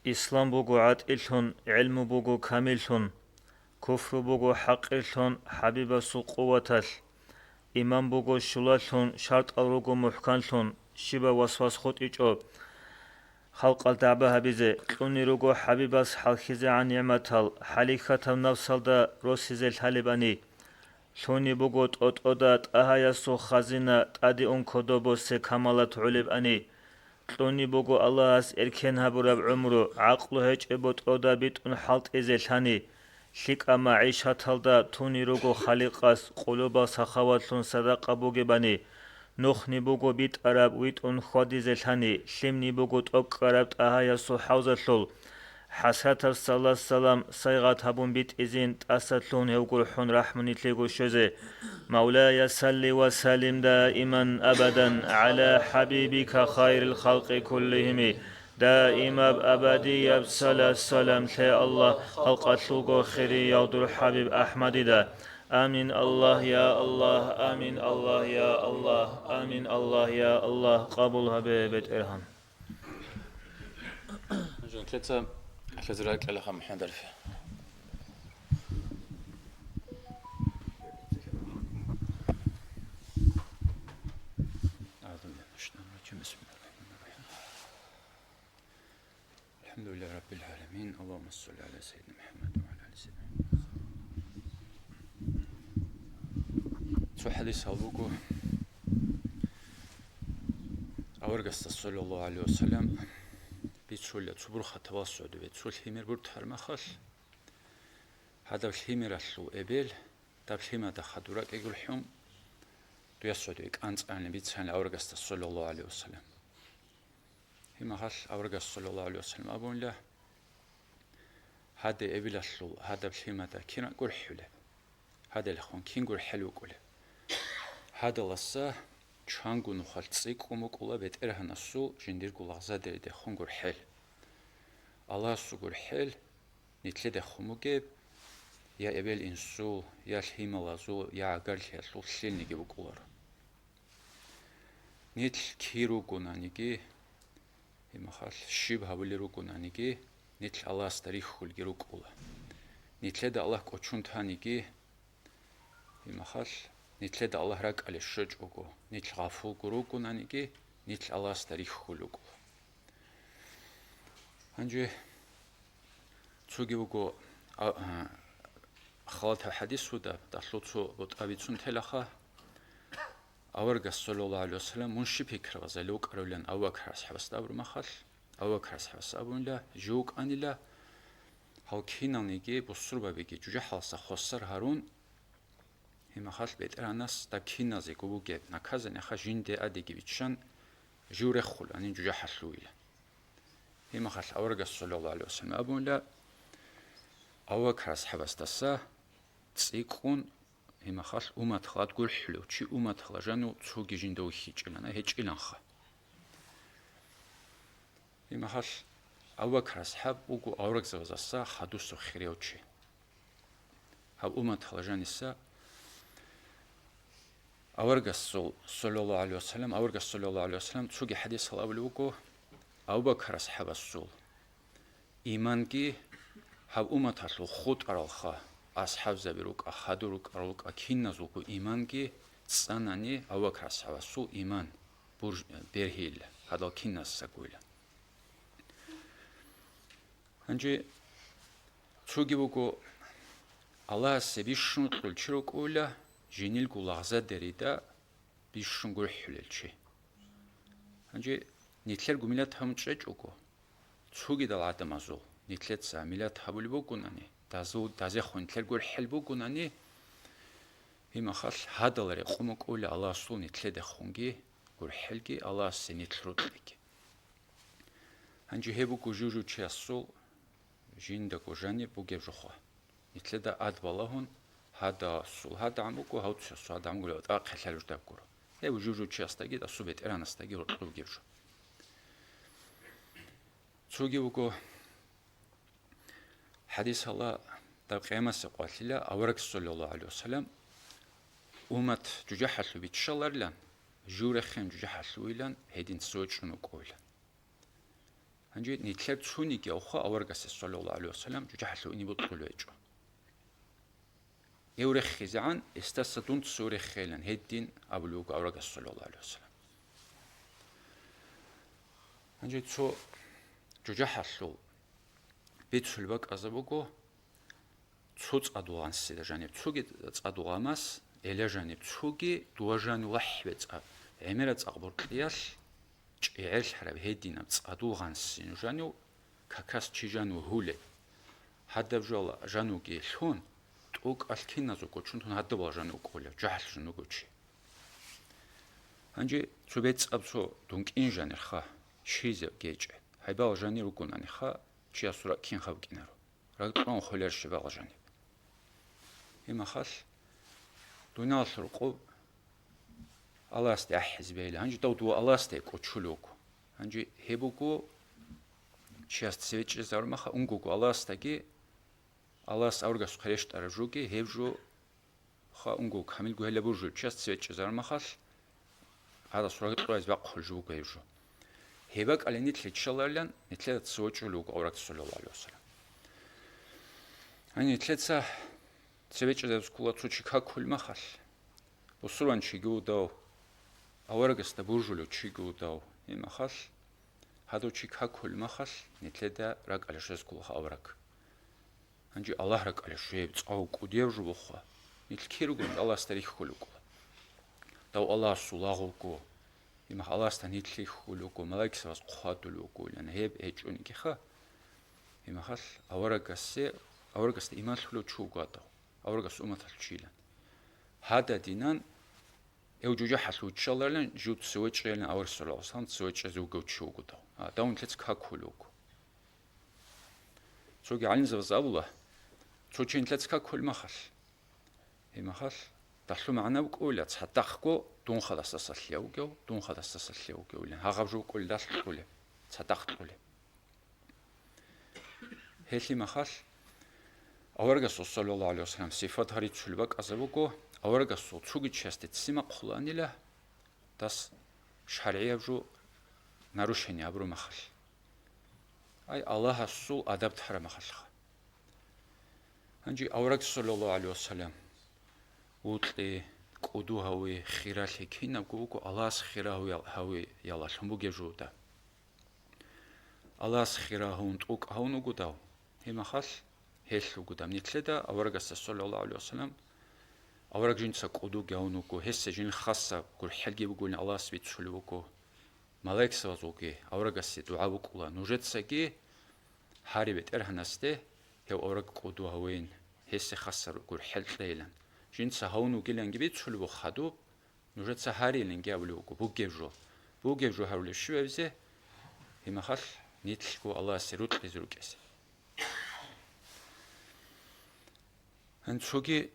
Ислам буго гӀатӀилъун, гӀилму буго камиллъун, куфру буго хӀакъирлъун ХӀабибасул къуваталъ, иман буго щулалъун, шартӀал руго мухӀканлъун, щибаб васвас хутӀичӀо. Халкъалда гӀаба гьабизе, кьуни руго ХӀабибас хӀалхьизегӀан нигӀматал, хӀалихьатаб нафсалда росизе лъалебани. Лъуни буго тӀотӀода ТӀагьаясул хазина, тӀаде ун кодоб босе камалат гӀолебани. Кьуни буго Аллагьас эркен гьабураб гӀумру, гӀакълу гьечӀеб ботӀрода битӀун хӀалтӀизе лъани. ЛъикӀаб магӀишаталда туни руго Халикъас къулубал сахаватлъун садакъа бугебани, нухни буго битӀараб витӀун хьвадизе лъани, лъимни буго тӀокӀкӀараб ТӀагьаясул хӀавзалъул. ХӀасратаб салат-салам сайгъат гьабун битӀизин, тӀаса лъугьун гьев гурхӀун рахӀму нилъего щвезе. Мавлая, салли ва саллим даиман абадан гӀала хӀабибика хайрил халкъи куллигьими. Даимаб абадияб салат-салам лъе, Аллагь, халкъалъулго хирияв дур ХӀабиб АхӀмадида. Амин, Аллагь, я Аллагь, амин, Аллагь, я Аллагь, амин, Аллагь, я Аллагь, къабул гьабе, БетӀергьан. Жинкеца лъазира кьалаха МухӀаммад Арфи. أعوذ بالله من الشيطان الرجيم. بسم الله الرحمن الرحيم. الحمد لله رب العالمين. اللهم صل على سيدنا محمد وعلى آل سيدنا محمد. Цо хӀадис гьаб буго, аварагасда, саллаллагьу гӀалайгьи ва саллам, бицула цо бурхатав васгӀуд ве, цо лъимер бортараб мехалъ, гьадаб лъимералъул эбел даб лъимада хадур ракӀи гурхӀун, дуе сгӀуд ве кӀанцӀани бицани аварагасда, саллаллагьу гӀалайгьи ва саллам. Гьеб мехалъ аварагас, саллаллагьу гӀалайгьи ва саллам, абунила, гьаде эбелалъул гьадаб лъимада кин гурхӀулеб? Гьаделъун кин гурхӀел вукӀулеб? Гьадаласа чанго нухалъ цӀикӀкӀун букӀула БетӀергьанасул жиндирго лагъзадеридехун гурхӀел. Аллагьасул гурхӀел нилъедехун бугеб, я эбел-инсул, я лъималазул, я гӀагарлъиялъул лъилниги букӀуларо. Нилъ кир ругонаниги, гьеб мехалъ щиб гьабулел ругонаниги, нилъ Аллагьасда рихьулги рукӀула. Нилъеда Аллагь кӀочон таниги, гьеб мехалъ нилъеда Аллагь ракӀалде щвечӀого, нилъ гъафулго ругонаниги, нилъ Аллагьасда рихьулел рукӀула. Гьанже цоги вуго, а, а, халатаб хӀадисуда, далъул цо бутӀа бицун телаха, аварагас, саллаллагьу гӀалайгьи ва саллам, мун щиб пикрабазали вукӀарулин Абу Бакр асхӀабасда абураб мехалъ, Абу Бакр асхӀабас абунила, жив вукӀанила, гьал киналниги бусурбабиги жужахӀалдаса хвасар гьарун, гьеб мехалъ БетӀергьанас доб киназего бугеб наказаниеха жинде тӀадеги биччан, жив рехуланин жужахӀалъувила. Гьеб мехалъ аварагас, саллаллагьу гӀалайгьи ва саллам, абунила, Абу Бакр асхӀабасдаса цӀикӀкӀун, Гьеб мехалъ умматалда гурхӀулев чи умматалда жанив цоги жинда вихьичӀилан, гьечӀиланха. Гьеб мехалъ Абу Бакр асхӀаб вуго аварагзабаздаса хадусеб хирияв чи. Гьаб умматалда жаниса аварагасул, саллаллагьу гӀалайгьи вассалам, аварагас, саллаллагьу гӀалайгьи вассалам, цоги хӀадисалда абулеб буго, Абу Бакр асхӀабасул иманги гьаб умматалъул хутӀаралха, асхӀабзаби рукӀа, хадур рукӀарал рукӀа, киназулго иманги цӀанани Абу Бакр асхӀабасул иман бур-, бергьейилан, гьадал киназасагойилан. Гьанже цоги буго, Аллагьасе бищун кьул чи рукӀула, жиндирго лагъзадерида бищун гурхӀулел чи. Гьанже нилъерго миллат гьабун чӀечӀого, цогидал гӀадамазул нилъеца миллат гьабулеб бугонани, дазул-, дазехун нилъер гурхӀел бугонани, гьеб мехалъ гьадал рекъон букӀула Аллагьасул нилъедехунги гурхӀелги, Аллагьасе нилъ рокьиги. Гьанже гьеб буго жужу чиясул жиндаго жаниб бугеб жо. Нилъеда ад балагьун, гьадасул гьадагӀан буго, гьав цоясул гьадагӀан буго, тӀакъ хӀалалъулеб жо гуро. Гьеб жужу чиясдаги, дасул бетӀергьанасдаги рокьи бугеб жо. Цоги буго, хӀадисалда, доб къиямасеб къоялъила авараг, саллаллагьу гӀалайгьи вассалам, уммат жужахӀалъув биччаларилан, жив рехин жужахӀалъувилан, гьедин цеве чӀун вукӀуйилан. Гьанже нилъер цониги авха аварагасе, саллаллагьу гӀалайгьи вассалам, жужахӀалъув ине бокьулев гьечӀо. Гьев рехизегӀан, гьесдаса дун цо рехейилан гьедин абулеб буго аварагас, саллаллагьу гӀалайгьи вассалам. Гьанже цо жужахӀалъул бицулеб бакӀазаб буго, цо цӀадул гъансида жаниб цоги цӀадул гъамас, эла жаниб цоги, дова жанив лахӀбе цӀа-, гӀемераб цӀакъ боркьиялъ чӀегӀерлъараб гьединаб цӀадул гъанси жанив, как раз чи жанив гьулеб. Гьадаб жал жанивги лъун, тӀокӀалъ киназего чун тун гьадабал жанив кӀолев, жужахӀалъув жанив вуго чи. Гьанже цо бецӀаб цо дункӀин жанирха, щизе гьечӀеб, гьайбал жанир вугонаниха, чиясул ракӀ кинха букӀинаро. РакӀ кьун холел щибал жаниб. Гьеб мехалъ, дуниялалъул рокъоб Аллагьасде ахӀизе бегьила. Гьанже дов дова Аллагьасде кӀочолев вуго. Гьанже гьеб буго чияс цеве чӀезарун мехалъ унгого Аллагьасдаги, Аллагьас аварагасухъе рещтӀараб жоги, гьеб жо ха, унго камилго гьелаб бур жо чияс цеве чӀезарун мехалъ, гьадасул ракӀ кьураб бакӀ холел жо буго гьеб жо. Гьеб бакӀалин нилъ чӀаларилан, нилъеда цеве чӀолев вуго авараг, саллаллагьу гӀалайгьи вассалам. Гьанже нилъеца цеве чӀезабизе ккола цо чи какулеб мехалъ, бусурбан чиги вугев, аварагасда божулев чиги вугев, гьеб мехалъ, гьадав чи какулеб мехалъ, нилъеда ракӀалде щвезе ккола авараг. Гьанже Аллагь ракӀалде щвеб, цӀакъ кӀудияб жо бугоха. Нилъ кир ругони Аллагьасда рихьулел рукӀуна. Дов Аллагьасул лагъ вуго, гьеб мехалъ Аллагьасда нилъ рихьулел руго, малаикзабаз хъвадулел руго, яни гьеб гьечӀонигиха. Гьеб мехалъ аварагасе, аварагасда иман лъулев чи вуго гьадав, аварагасул умматалъул чийилан. Гьададинан гьев жужахӀалъув виччаларилан, жив цеве чӀейилан авараг, саллаллагьу гӀалайгьи вассалам, цеве чӀезе вугев чи вуго дов. А, дов нилъеца какулев вуго. Цоги гӀалимзабаз абула, цо чи нилъеца какулеб мехалъ, гьеб мехалъ, далъул магӀна букӀуна, цадахъго дун хадасдаса лъугьав вугев, дун хадасдаса лъугьав вугевилан, гьагъаб жо букӀуна далъ кьолеб, цадахъ кьолеб. Гьелъул мехалъ аварагасул, саллаллагьу гӀалайгьи вассалам, сипат гьарицул бакӀазаб буго, аварагасул цоги чиясде ццин бахъулаанила, дас шаргӀияб жо нарушение гьабураб мехалъ. Ай, Аллагьасул адаб тараб мехалъха. Гьанже авараг, саллаллагьу гӀалайгьи вассалам, вокьи, кӀуду гьави, хиралъи кинабго буго Аллагьас хира гьавиял-, гьавиялалъун бугеб жо дов. Аллагьас хира гьавун, тӀокӀ гьавун вуго дов. Гьеб мехалъ гьелъ вуго доб нилъеда аварагасда, саллаллагьу гӀалайгьи вассалам, авараг жинца кӀудуги гьавун вуго, гьесда жиндир хасаб гурхӀелги бугилан Аллагьас бицулев вуго. Малаикзабазулги аварагасе дугӀа букӀула, нужецаги гьаре БетӀергьанасде гьев авараг кӀуду гьавейин, гьесде хасаб гурхӀел кьейилан. Жинца гьавун вугиланги бицулеб буго хадуб, нужеца гьарейиланги абулеб буго, бугеб жо. Бугеб жо гьарулеб щиб гьабизе? Гьеб мехалъ нилъго Аллагьасе рокьизе рукӀине. Гьанцоги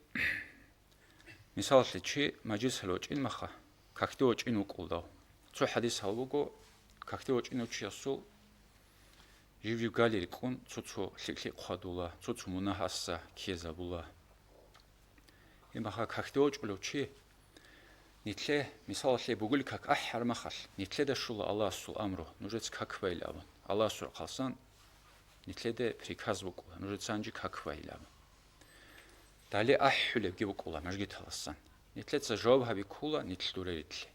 Мисалалъе, чи мажлисалде вачӀин маха, какде вачӀин вукӀулдав. Цо хӀадис гьал буго, какде вачӀинав чиясул жив-жив гали рикӀкӀун, цо-цо лъикӀ-лъикӀ хъвадула, цо-цо мунагь асса ккезабула. Гьеб маха какде вачӀулев чи, нилъе, мисалалъе, бугел как ахӀараб махалъ, нилъеда щула Аллагьасул амру, нужеца как байилан абун. Аллагьасул рахъалъан нилъеда приказ букӀула, нужеца гьанже как байилан абун. Дале ахӀулебги букӀула мажгиталасан. Нилъеца жаваб гьаби ккула нилъ дурерилъе.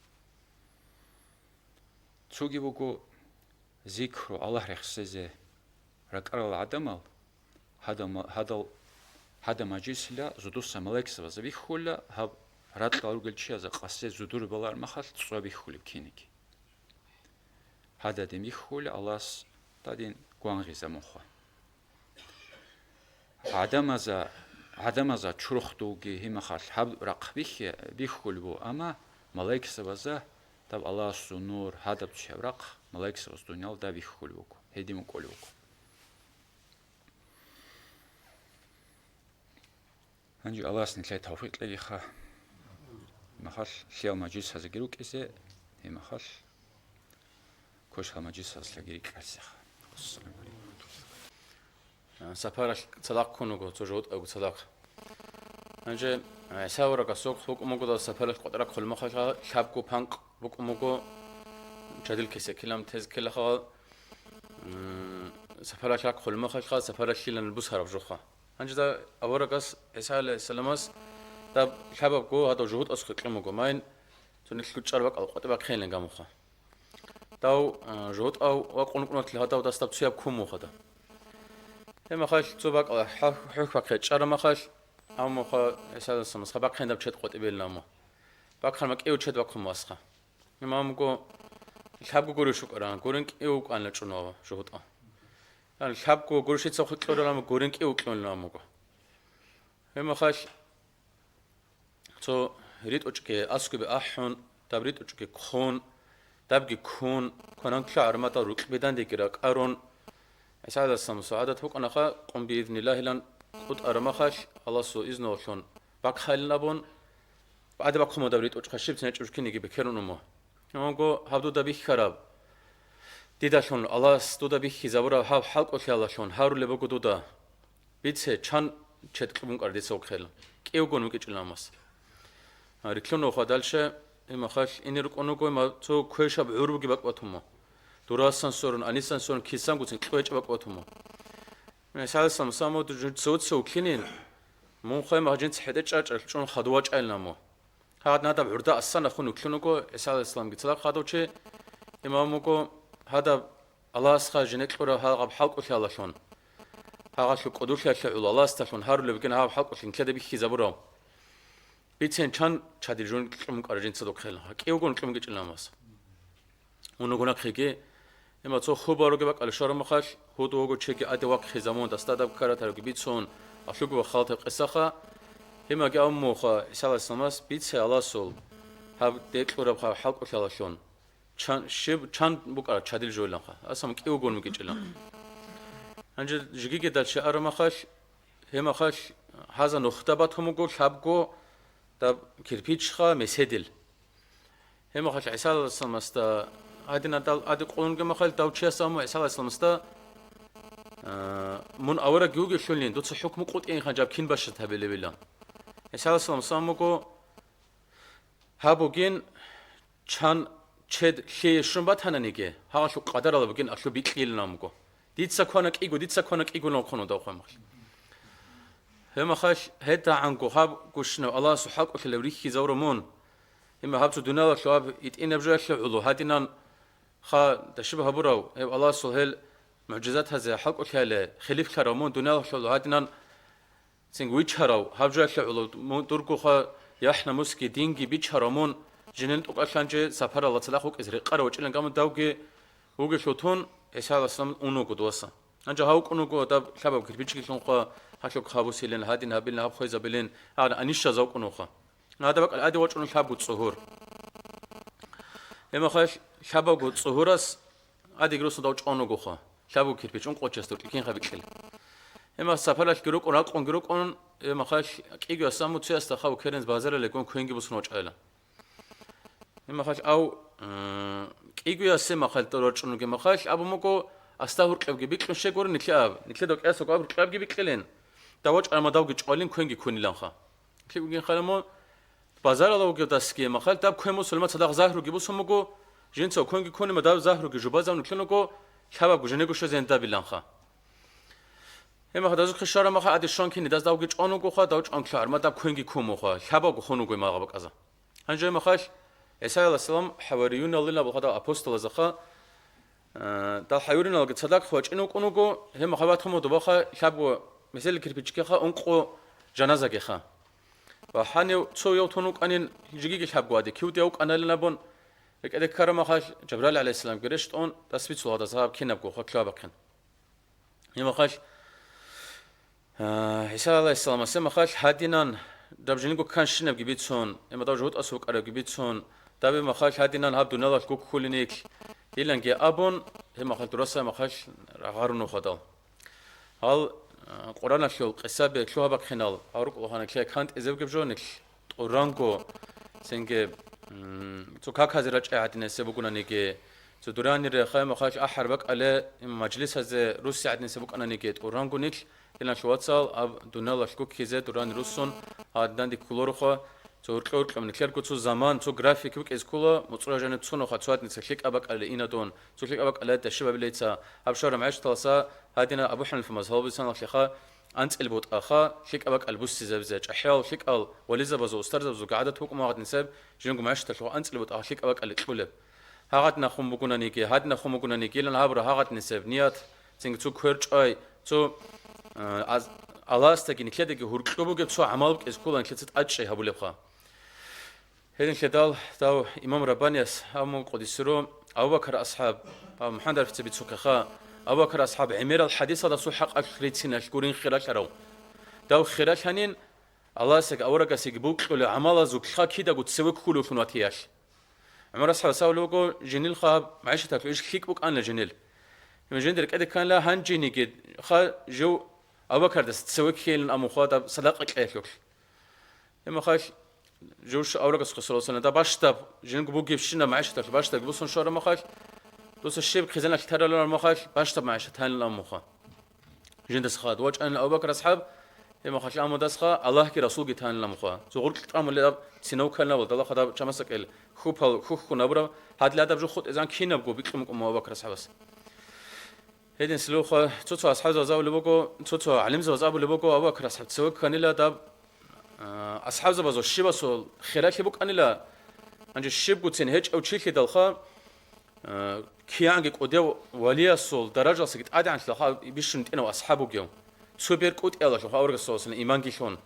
Цоги буго зикру, Аллагь рехсезе ракӀарал гӀадамал, гьадал ма-, гьадал, гьадаб мажлисила зодуса малаикзабаза бихьула, гьаб ракьал ругел чиязе къасе зодур балармахалъ цӀа бихьулеб кинеги. Гьададин бихьула Аллагьас дадин гвангъизабунха. ГӀадамаза, гӀадамаза чурхдулги гьимахалъ гьаб рахъ бихье-, бихьулеб буго, амма малаикзабаза даб Аллагьасул нур, гьадаб цояб рахъ малаикзабаз дуниялда бихьулеб буго, гьедин букӀулеб буго. Гьанже Аллагьас нилъее тавфикъ кьегиха, гьимахалъ лъиял мажлисазеги рукӀизе, гьимахалъ квешал мажлисазлъаги рикӀкӀалъизеха. Вассаламу гӀалайкум. А, сапаралъ цадахъ ккун вуго, цо жугьутӀавго цадахъ. Гьанже, а, ГӀиса аварагасухъ букӀун буго дала сапаралъ къватӀрахъ хъулмахъалъа лъабго панкъ букӀун буго, чадил кесекилан тез ккелахъал, м, сапаралъ рахъ хъулмахъалъа сапаралъилан бусараб жоха. Гьанже дав аварагас ГӀиса гӀалайгьиссаламас даб лъабабго гьадав жугьутӀасухъе кьун буго, майн цо нилъ чӀараб бакӀал къватӀибахъейилан гамуха. Дав, а, жугьутӀав ва къункъунатли гьадав дас даб цояб ккун мухада. Гьеб махалъ цо бакӀал хӀу-, хӀухьбахъе чӀараб махалъ, гьав муха ГӀиса гӀалайгьиссаламас бахъин даб чед къватӀибейилан мух. Бахъанма кӀиго чед бахъун масха. Имамго лъабго гурищ вукӀаран, гурин кӀиго вукӀанила чӀунав жугьутӀав. Яни лъабго гурищ цохъе кьуралан, гурин кӀиго кьунилан буго. Гьеб махалъ цо ритӀучӀги аскӀобе ахӀун, даб ритӀучӀги ккун, дабги ккун, квананлъа гӀарматал рукьбидандеги ракӀарун, ГӀиса гӀалайгьиссаламасул гӀадат букӀанаха, къун биизниллагьилан кӀутӀараб махалъ, Аллагьасул изнуялъун бахъайилан абун, баде бахъун мун даб ритӀучӀха щиб цинечӀеб кинеги бекерун уму. Амго гьаб дуда бихьараб, дидалъун Аллагьас дуда бихьизабураб гьаб хӀалкӀолъиялалъун гьарулеб буго дуда. Бице, чан чед кьун букӀараб дица вукхел, кӀиявгун вукӀичӀилан мас. А, рилълъун вуха дальше, имахалъ ине рукӀун вуго, ма цо квешаб гӀур буги бакӀ батумо. Дурасан сорун, анисан сорун, кисангуцин кьвечӀ бакӀ батумо. ГӀиса гӀалайгьиссалам, самуд жуцевуцев вуклъинин, мун хвай магьажинца хӀетӀе чӀачӀал чӀун хадув вачӀайилан мун. Гьагъад надаб гӀурда ассанахун вуклъун вуго ГӀиса гӀалайгьиссаламги цадахъ гьадав чи, имам вуго, гьадаб Аллагьасха жине кьураб гьагъаб хӀалкӀолъиялалъун. Гьагъалъул кӀодулъиялъе гӀоло Аллагьасдалъун гьарулеб бугин гьаб хӀалкӀолъи нилъеда бихьизабурав. Бицен чан чадил жун кьун букӀараб жинца духъел, гьа, кӀиявгун кьун букӀичӀилан мас. Унагунахъеги, гьима цо хубаруги бакӀалде щвараб махалъ, гьудув вуго чеги аде вахъизамун, дасдадаб ккаратаруги бицун, алъуго ва халатаб къисаха, гьимаги абун муха ГӀиса гӀалайгьиссаламас, бице Аллагьасул гьаб декьураб гьаб хӀалкӀолъиялалъун. Чан, щиб, чан букӀараб чадил жойиланха, асам кӀиявгун букӀичӀилан. Гьанже жигиги дальше араб махалъ, гьеб махалъ гьаза нухда батун буго лъабго даб кирпичха меседил. Гьеб махалъ ГӀиса гӀалайгьиссаламасда гьадинал ади къулунги махалъ дав чияс аму ГӀиса гӀалайгьиссаламасда, а, мун аварагги вугелъулин, дуца хӀукму къутӀигӀинха жаб кин бащад гьабилебилан. ГӀиса гӀалайгьиссаламас амуго, гьаб бугин, чан чед лъие щун батананиги, гьагъалъул къадарала бугин алъу бикьилин амуго. Дица квана кӀиго, дица квана кӀиго нахъун дав хвамахъ. Гьемахалъ гьедагӀанго гьаб гущинав Аллагьасул хӀалкӀолъилав рихьизавра мун. Гьема гьаб цо дуниялалъул гьаб итӀинаб жоялъе гӀоло гьадинан ха дашиб гьабурав, гьеб Аллагьасул гьел мугӀжизатазе хӀалкӀолъияле хилифлъарав мун дуниялалъул гьадинан Цинги виччарав, гьаб жоялъе гӀоло, му-, дургоха яхӀ-намусги динги биччарав мун, жинен тӀокӀалъанчи сапаралда цадахъ вукӀизе рекъарав вачӀилан гамун давги вугелъул тун, ГӀиса гӀалайгьиссалам ун вуго дуваса. Гьанже гьав вукӀун вуго даб лъабаб кирпичги лъунха, гьалъухъ гьабусилин, гьадин гьабилин, гьаб хвезабилин, гьагъан анищаза вукӀун вуха. Гьадаб бакӀал аде вачӀун лъабго цӀугьур. Гьебмахалъ лъабабго цӀугьурас Адигрусун дав чӀун вугоха, лъабго кирпич ункъо чиясда кӀикинха бикьила. Гьеб мехалъ сапаралъги рукӀун, ракъунги рукӀун, гьеб мехалъ кӀигояс аму цоясда хъа кверенц базаралъ гьекъон квенги босун вачӀайилан. Гьеб мехалъ ав, э, кӀигоясе мехалъ дов рачӀун вугеб мехалъ абун буго, аста гьуркьабги бикьун щегори нилъе аб. Нилъеда кӀиясаго аб гьуркьабги бикьилин. Дав вачӀараб мадавги чӀвалин квенги ккуниланха. Нилъее вугин хъаламо, базаралда вугевдасги мехалъ даб квен бусулма цадахъ загьруги бусун буго, жинцав квенги ккунима даб загьруги жубазавун ккун вуго, лъабабго женего щвезе гьендабиланха. Гьеб мехалъ дазухъе щвараб мехалъ гьадин щван кине, даз давги чӀван вугоха, дав чӀван ккараб мадаб квенги ккун бугоха, лъабабго хун вуго магъаб бакӀаза. Гьанже гьеб мехалъ ГӀиса гӀалайгьиссалам хӀавариюнал абулха дав апостолазаха, э, дал хӀавариюналги цадахъ вачӀин вукӀун вуго, гьеб мехалъ ватун буго добаха лъабго, месел кирпичгиха, ункъо жаназагиха. Ва гьанив цо яв тун вукӀанин, жигиги лъабго гьади кивдияв вукӀаналин абун, рекӀеде ккараб мехалъ Жабраил гӀалайгьиссаламги рещтӀун, дас бицула гьадаз гьаб кинабго хъа лъугьа-бахъин. Гьеб мехалъ, а, ГӀиса гӀалайгьиссаламасе мехалъ гьадинан даб жинго кканщинабги бицун, гьеб мадав жугьутӀас вукӀарабги бицун, даб гьеб мехалъ гьадинан гьаб дуниялалъ гуккулин нилъ, иланги абун, гьеб мехалъ дураса мехалъ рагъарун нухадал. Гьал, а, Къураналъул къисаби лъугьа-бахъинал гьав рукӀулахъана ккей кантӀизе бугеб жо нилъ тӀуранго, цинги, м, цо каказе рачӀай гьадинасеб бугонаниги, цо дуранир рехай махалъ ахӀар бакӀале, м, мажлисазе руссай гьадинасеб букӀананиги тӀуранго нилъ, илан лъугьацал аб дуниялалъ гуккизе дуранир руссун гьадинанде кколорухъа, цо гьуркьа-гьуркьа нилъерго цо заман, цо график букӀиз ккола, муцӀура жаниб цунухъа цо гьадинаса лъикӀаб бакӀале инадун, цо лъикӀаб бакӀале дашибабилейца, гьаб шара мегӀишталаса гьадина Абу ХӀанифа мазгьабалдасан лъеха, анцӀил бутӀаха, лъикӀаб бакӀал буссизабизе, чӀахӀиял лъикӀал вализабазул, устарзабазул гӀадат букӀун гьадинсеб, жинго мегӀишталъуха анцӀил бутӀаха лъикӀаб бакӀал кьулеб. Гьагъадинахун бугонаниги, гьадинахун бугонаниги, илан гьабура гьагъадинсеб ният, цинги цо кверчӀвай, цо, э, аз-, Аллагьасдаги нилъедаги гьуркьу бугеб цо гӀамал букӀиз ккола нилъеца тӀадчӀей гьабулебха. Гьединлъидал дав имам Раббанияс абун буго къуддиса сирругьу, Абу Бакар асхӀаб, ва МухӀаммад арфица бицухъеха, Абу Бакар асхӀаб гӀемерал хӀадисалдасул хӀакъалъулъ рициналъ гурин хиралъарав. Дав хиралъанин, Аллагьасеги аварагасеги букьулел гӀамалазулъха кидаго цеве ккулевлъун ватиялъ. ГӀумар асхӀабас абулеб буго, жинилха гьаб магӀишаталъул иш лъикӀ букӀанила жинил. Жиндир кӀеде кканила гьанжениги ха жив Абу Бакардаса цеве ккейилан абун хъвадаб садакъа кьеялъулъ. Гьеб мехалъ, жив аварагасухъе, саллаллагьу гӀалайгьи ва саллам, дагь бащдаб, жинго бугебщинаб магӀишаталъ бащдабги босун щвараб мехалъ, дуца щиб хъизаналъ таралараб мехалъ, бащдаб магӀишат гьанилан абун муха. Жиндаса хадуб вачӀанила Абу Бакр асхӀаб, гьеб мехалъ амудасха Аллагьги Расулги танилан муха. Цо гъуркь тӀамулеб даб цинав кканилан абула, далахъа даб чамасакӀел хьупал хьухьун абураб, гьадин гьадаб жо хутӀизан кинабго бикьун букӀун Абу Бакр асхӀабас. Гьединлъидалха цо-цо асхӀабзабаз абулеб буго, цо-цо гӀалимзабаз абулеб буго, Абу Бакр асхӀаб цеве кканила даб, а, асхӀабзабазул щибасул хиралъи букӀанила, гьанже щибгоцин гьечӀев чилъидалха, а, киянги кӀудияв валиясул даражалсаги тӀадегӀанлъидалха бищун тӀинав асхӀаб вугев, цо бер кӀутӀиялалъулха аварагас саллаллагьу гӀалайгьи ва саллам иманги лъун.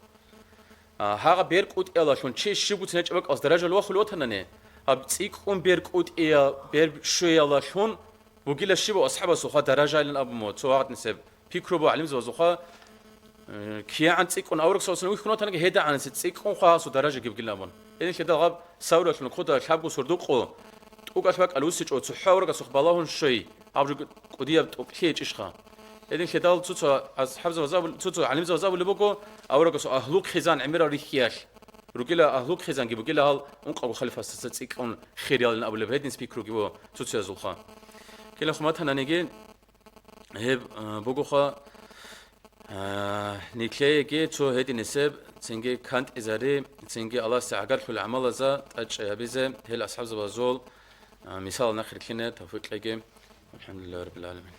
А, гьагъа бер кӀутӀиялалъун чи щибгоцин гьечӀеб бакӀалъ даражал вахулев ватанани, гьаб цӀикӀкӀун бер кӀутӀиял, бер щуялалъун бугила щибав асхӀабасулха даражайилан абун муха, цо гьагъадинсеб пикру буго гӀалимзабазулха, э, киягӀан цӀикӀкӀун авараг саллаллагьу гӀалайгьи ва саллам вихьун ватаниги гьедагӀанасеб цӀикӀкӀунха гьасул даража гибгилан абун. Гьединлъидал гьаб Савралъун хъуда лъабго сордо-къо тӀокӀалъ бакӀал вуссичӀо цохӀо аварагасухъ балагьун щвей, гьаб жо кӀудияб тӀокӀлъи гьечӀищха? Гьединлъидал цо-цо асхӀабзабаз абул-, цо-цо гӀалимзабаз абулеб буго, аварагасул агьлу хъизан гӀемерал рихьиялъ. Ругила агьлу хъизанги бугила гьал ункъабго халифасдаса цӀикӀкӀун хириял абулеб гьединс пикруги ва цоцазулха. Кила хъуматананиги гьеб, а, бугоха, а, нилъееги цо гьединисеб, цинги кантӀизари, цинги Аллагьасда гӀагарлъул гӀамалаза тӀадчӀей гьабизе, гьел асхӀабзабазул, а, мисал нахъ рилълъине тавфикъ кьеги. ВалхӀамдулиллагьи раббил гӀаламин.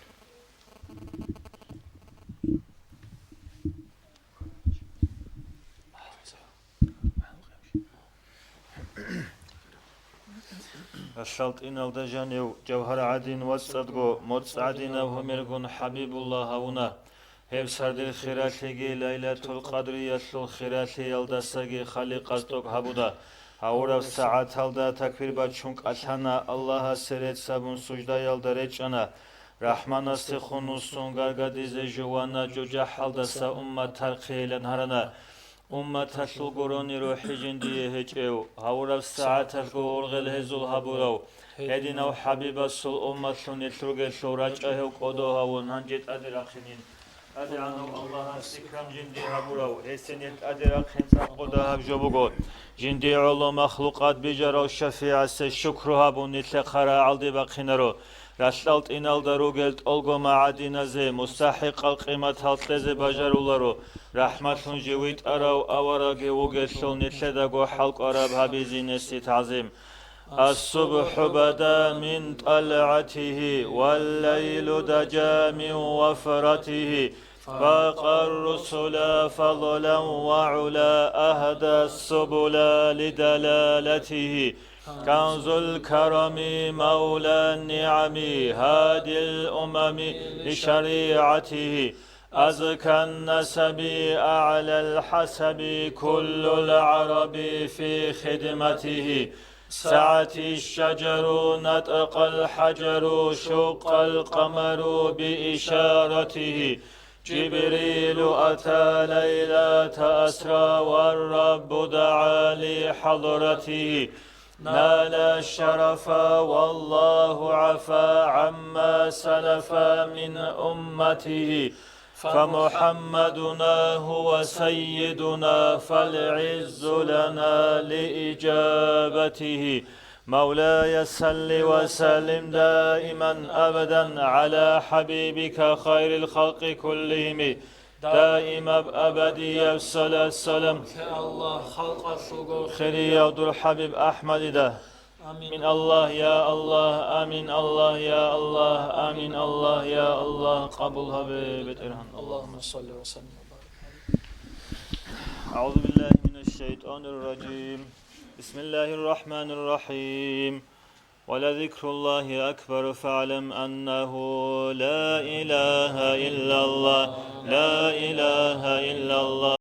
Алъал тӀиналда жанив жавгьар гӀадин вацӀцӀадго, моцӀ гӀадинаб гьумергун ХӀабибулла гьавуна. Гьеб сардил хиралъиги Лайлатул Къадриялъул хиралъиялдасаги Халикъас тӀокӀ гьабуда. Гьавураб сагӀаталда такбир бачун кӀалъана, Аллагьасе рецц гьабун суждаялда речӀчӀана. РахӀманасдехун вуссун гаргадизе жувана, жужахӀалдаса уммат тархъейилан гьарана. Умматалъул гурони рухӀи жиндие гьечӀев, гьавураб сагӀаталъго ургъел гьезул гьабурав, гьединав ХӀабибасул умматлъун нилъ ругелъул рачӀа гьев кӀодо гьавун гьанже тӀаде рахъинин. ТӀадегӀанав Аллагьас икрам жинди гьабурав, гьесие нилъ тӀаде рахъин цӀакъ дагьаб жо буго. Жинди гӀоло махлукъат бижарав шафигӀасе шукру гьабун, нилъехъ рагӀалде бахъинаро. Ралъдал тӀиналда ругел тӀолго магӀадиназе, мустахӀикъал къиматал кьезе бажаруларо. РахӀматлъун жив витӀарав аварагев вугелъул, нилъедаго хӀалкӀвараб гьабизе несие тагӀзим. الصبح بدا من طلعته، والليل دجا من وفرته، فاق الرسل فضلا وعلا، أهدى السبل لدلالته، كنز الكرم مولى النعم، هادي الأمم لشريعته، أزكى النسب أعلى الحسب، كل العرب في خدمته، سعت الشجر نطق الحجر، شق القمر بإشارته، جبريل أتى ليلة أسرى والرب دعا لحضرته، نال الشرف والله عفا عما سلف من أمته، فمحمدنا هو سيدنا فالعز لنا لإجابته. مولاي صل وسلم دائما أبدا على حبيبك خير الخلق كلهم دائم أبدي الصلاة والسلام. Аллагь халкъалъулго хирияв дур ХӀабиб АхӀмадида. Амин. Амин, Аллагь, я Аллагь, амин, Аллагь, я Аллагь, амин, Аллагь, я Аллагь, къабул гьабе, БетӀергьан. اللهم صل وسلم وبارك عليه. أعوذ بالله من الشيطان الرجيم. بسم الله الرحمن الرحيم. ولذكر الله أكبر فاعلم أنه لا إله إلا الله، لا إله إلا الله.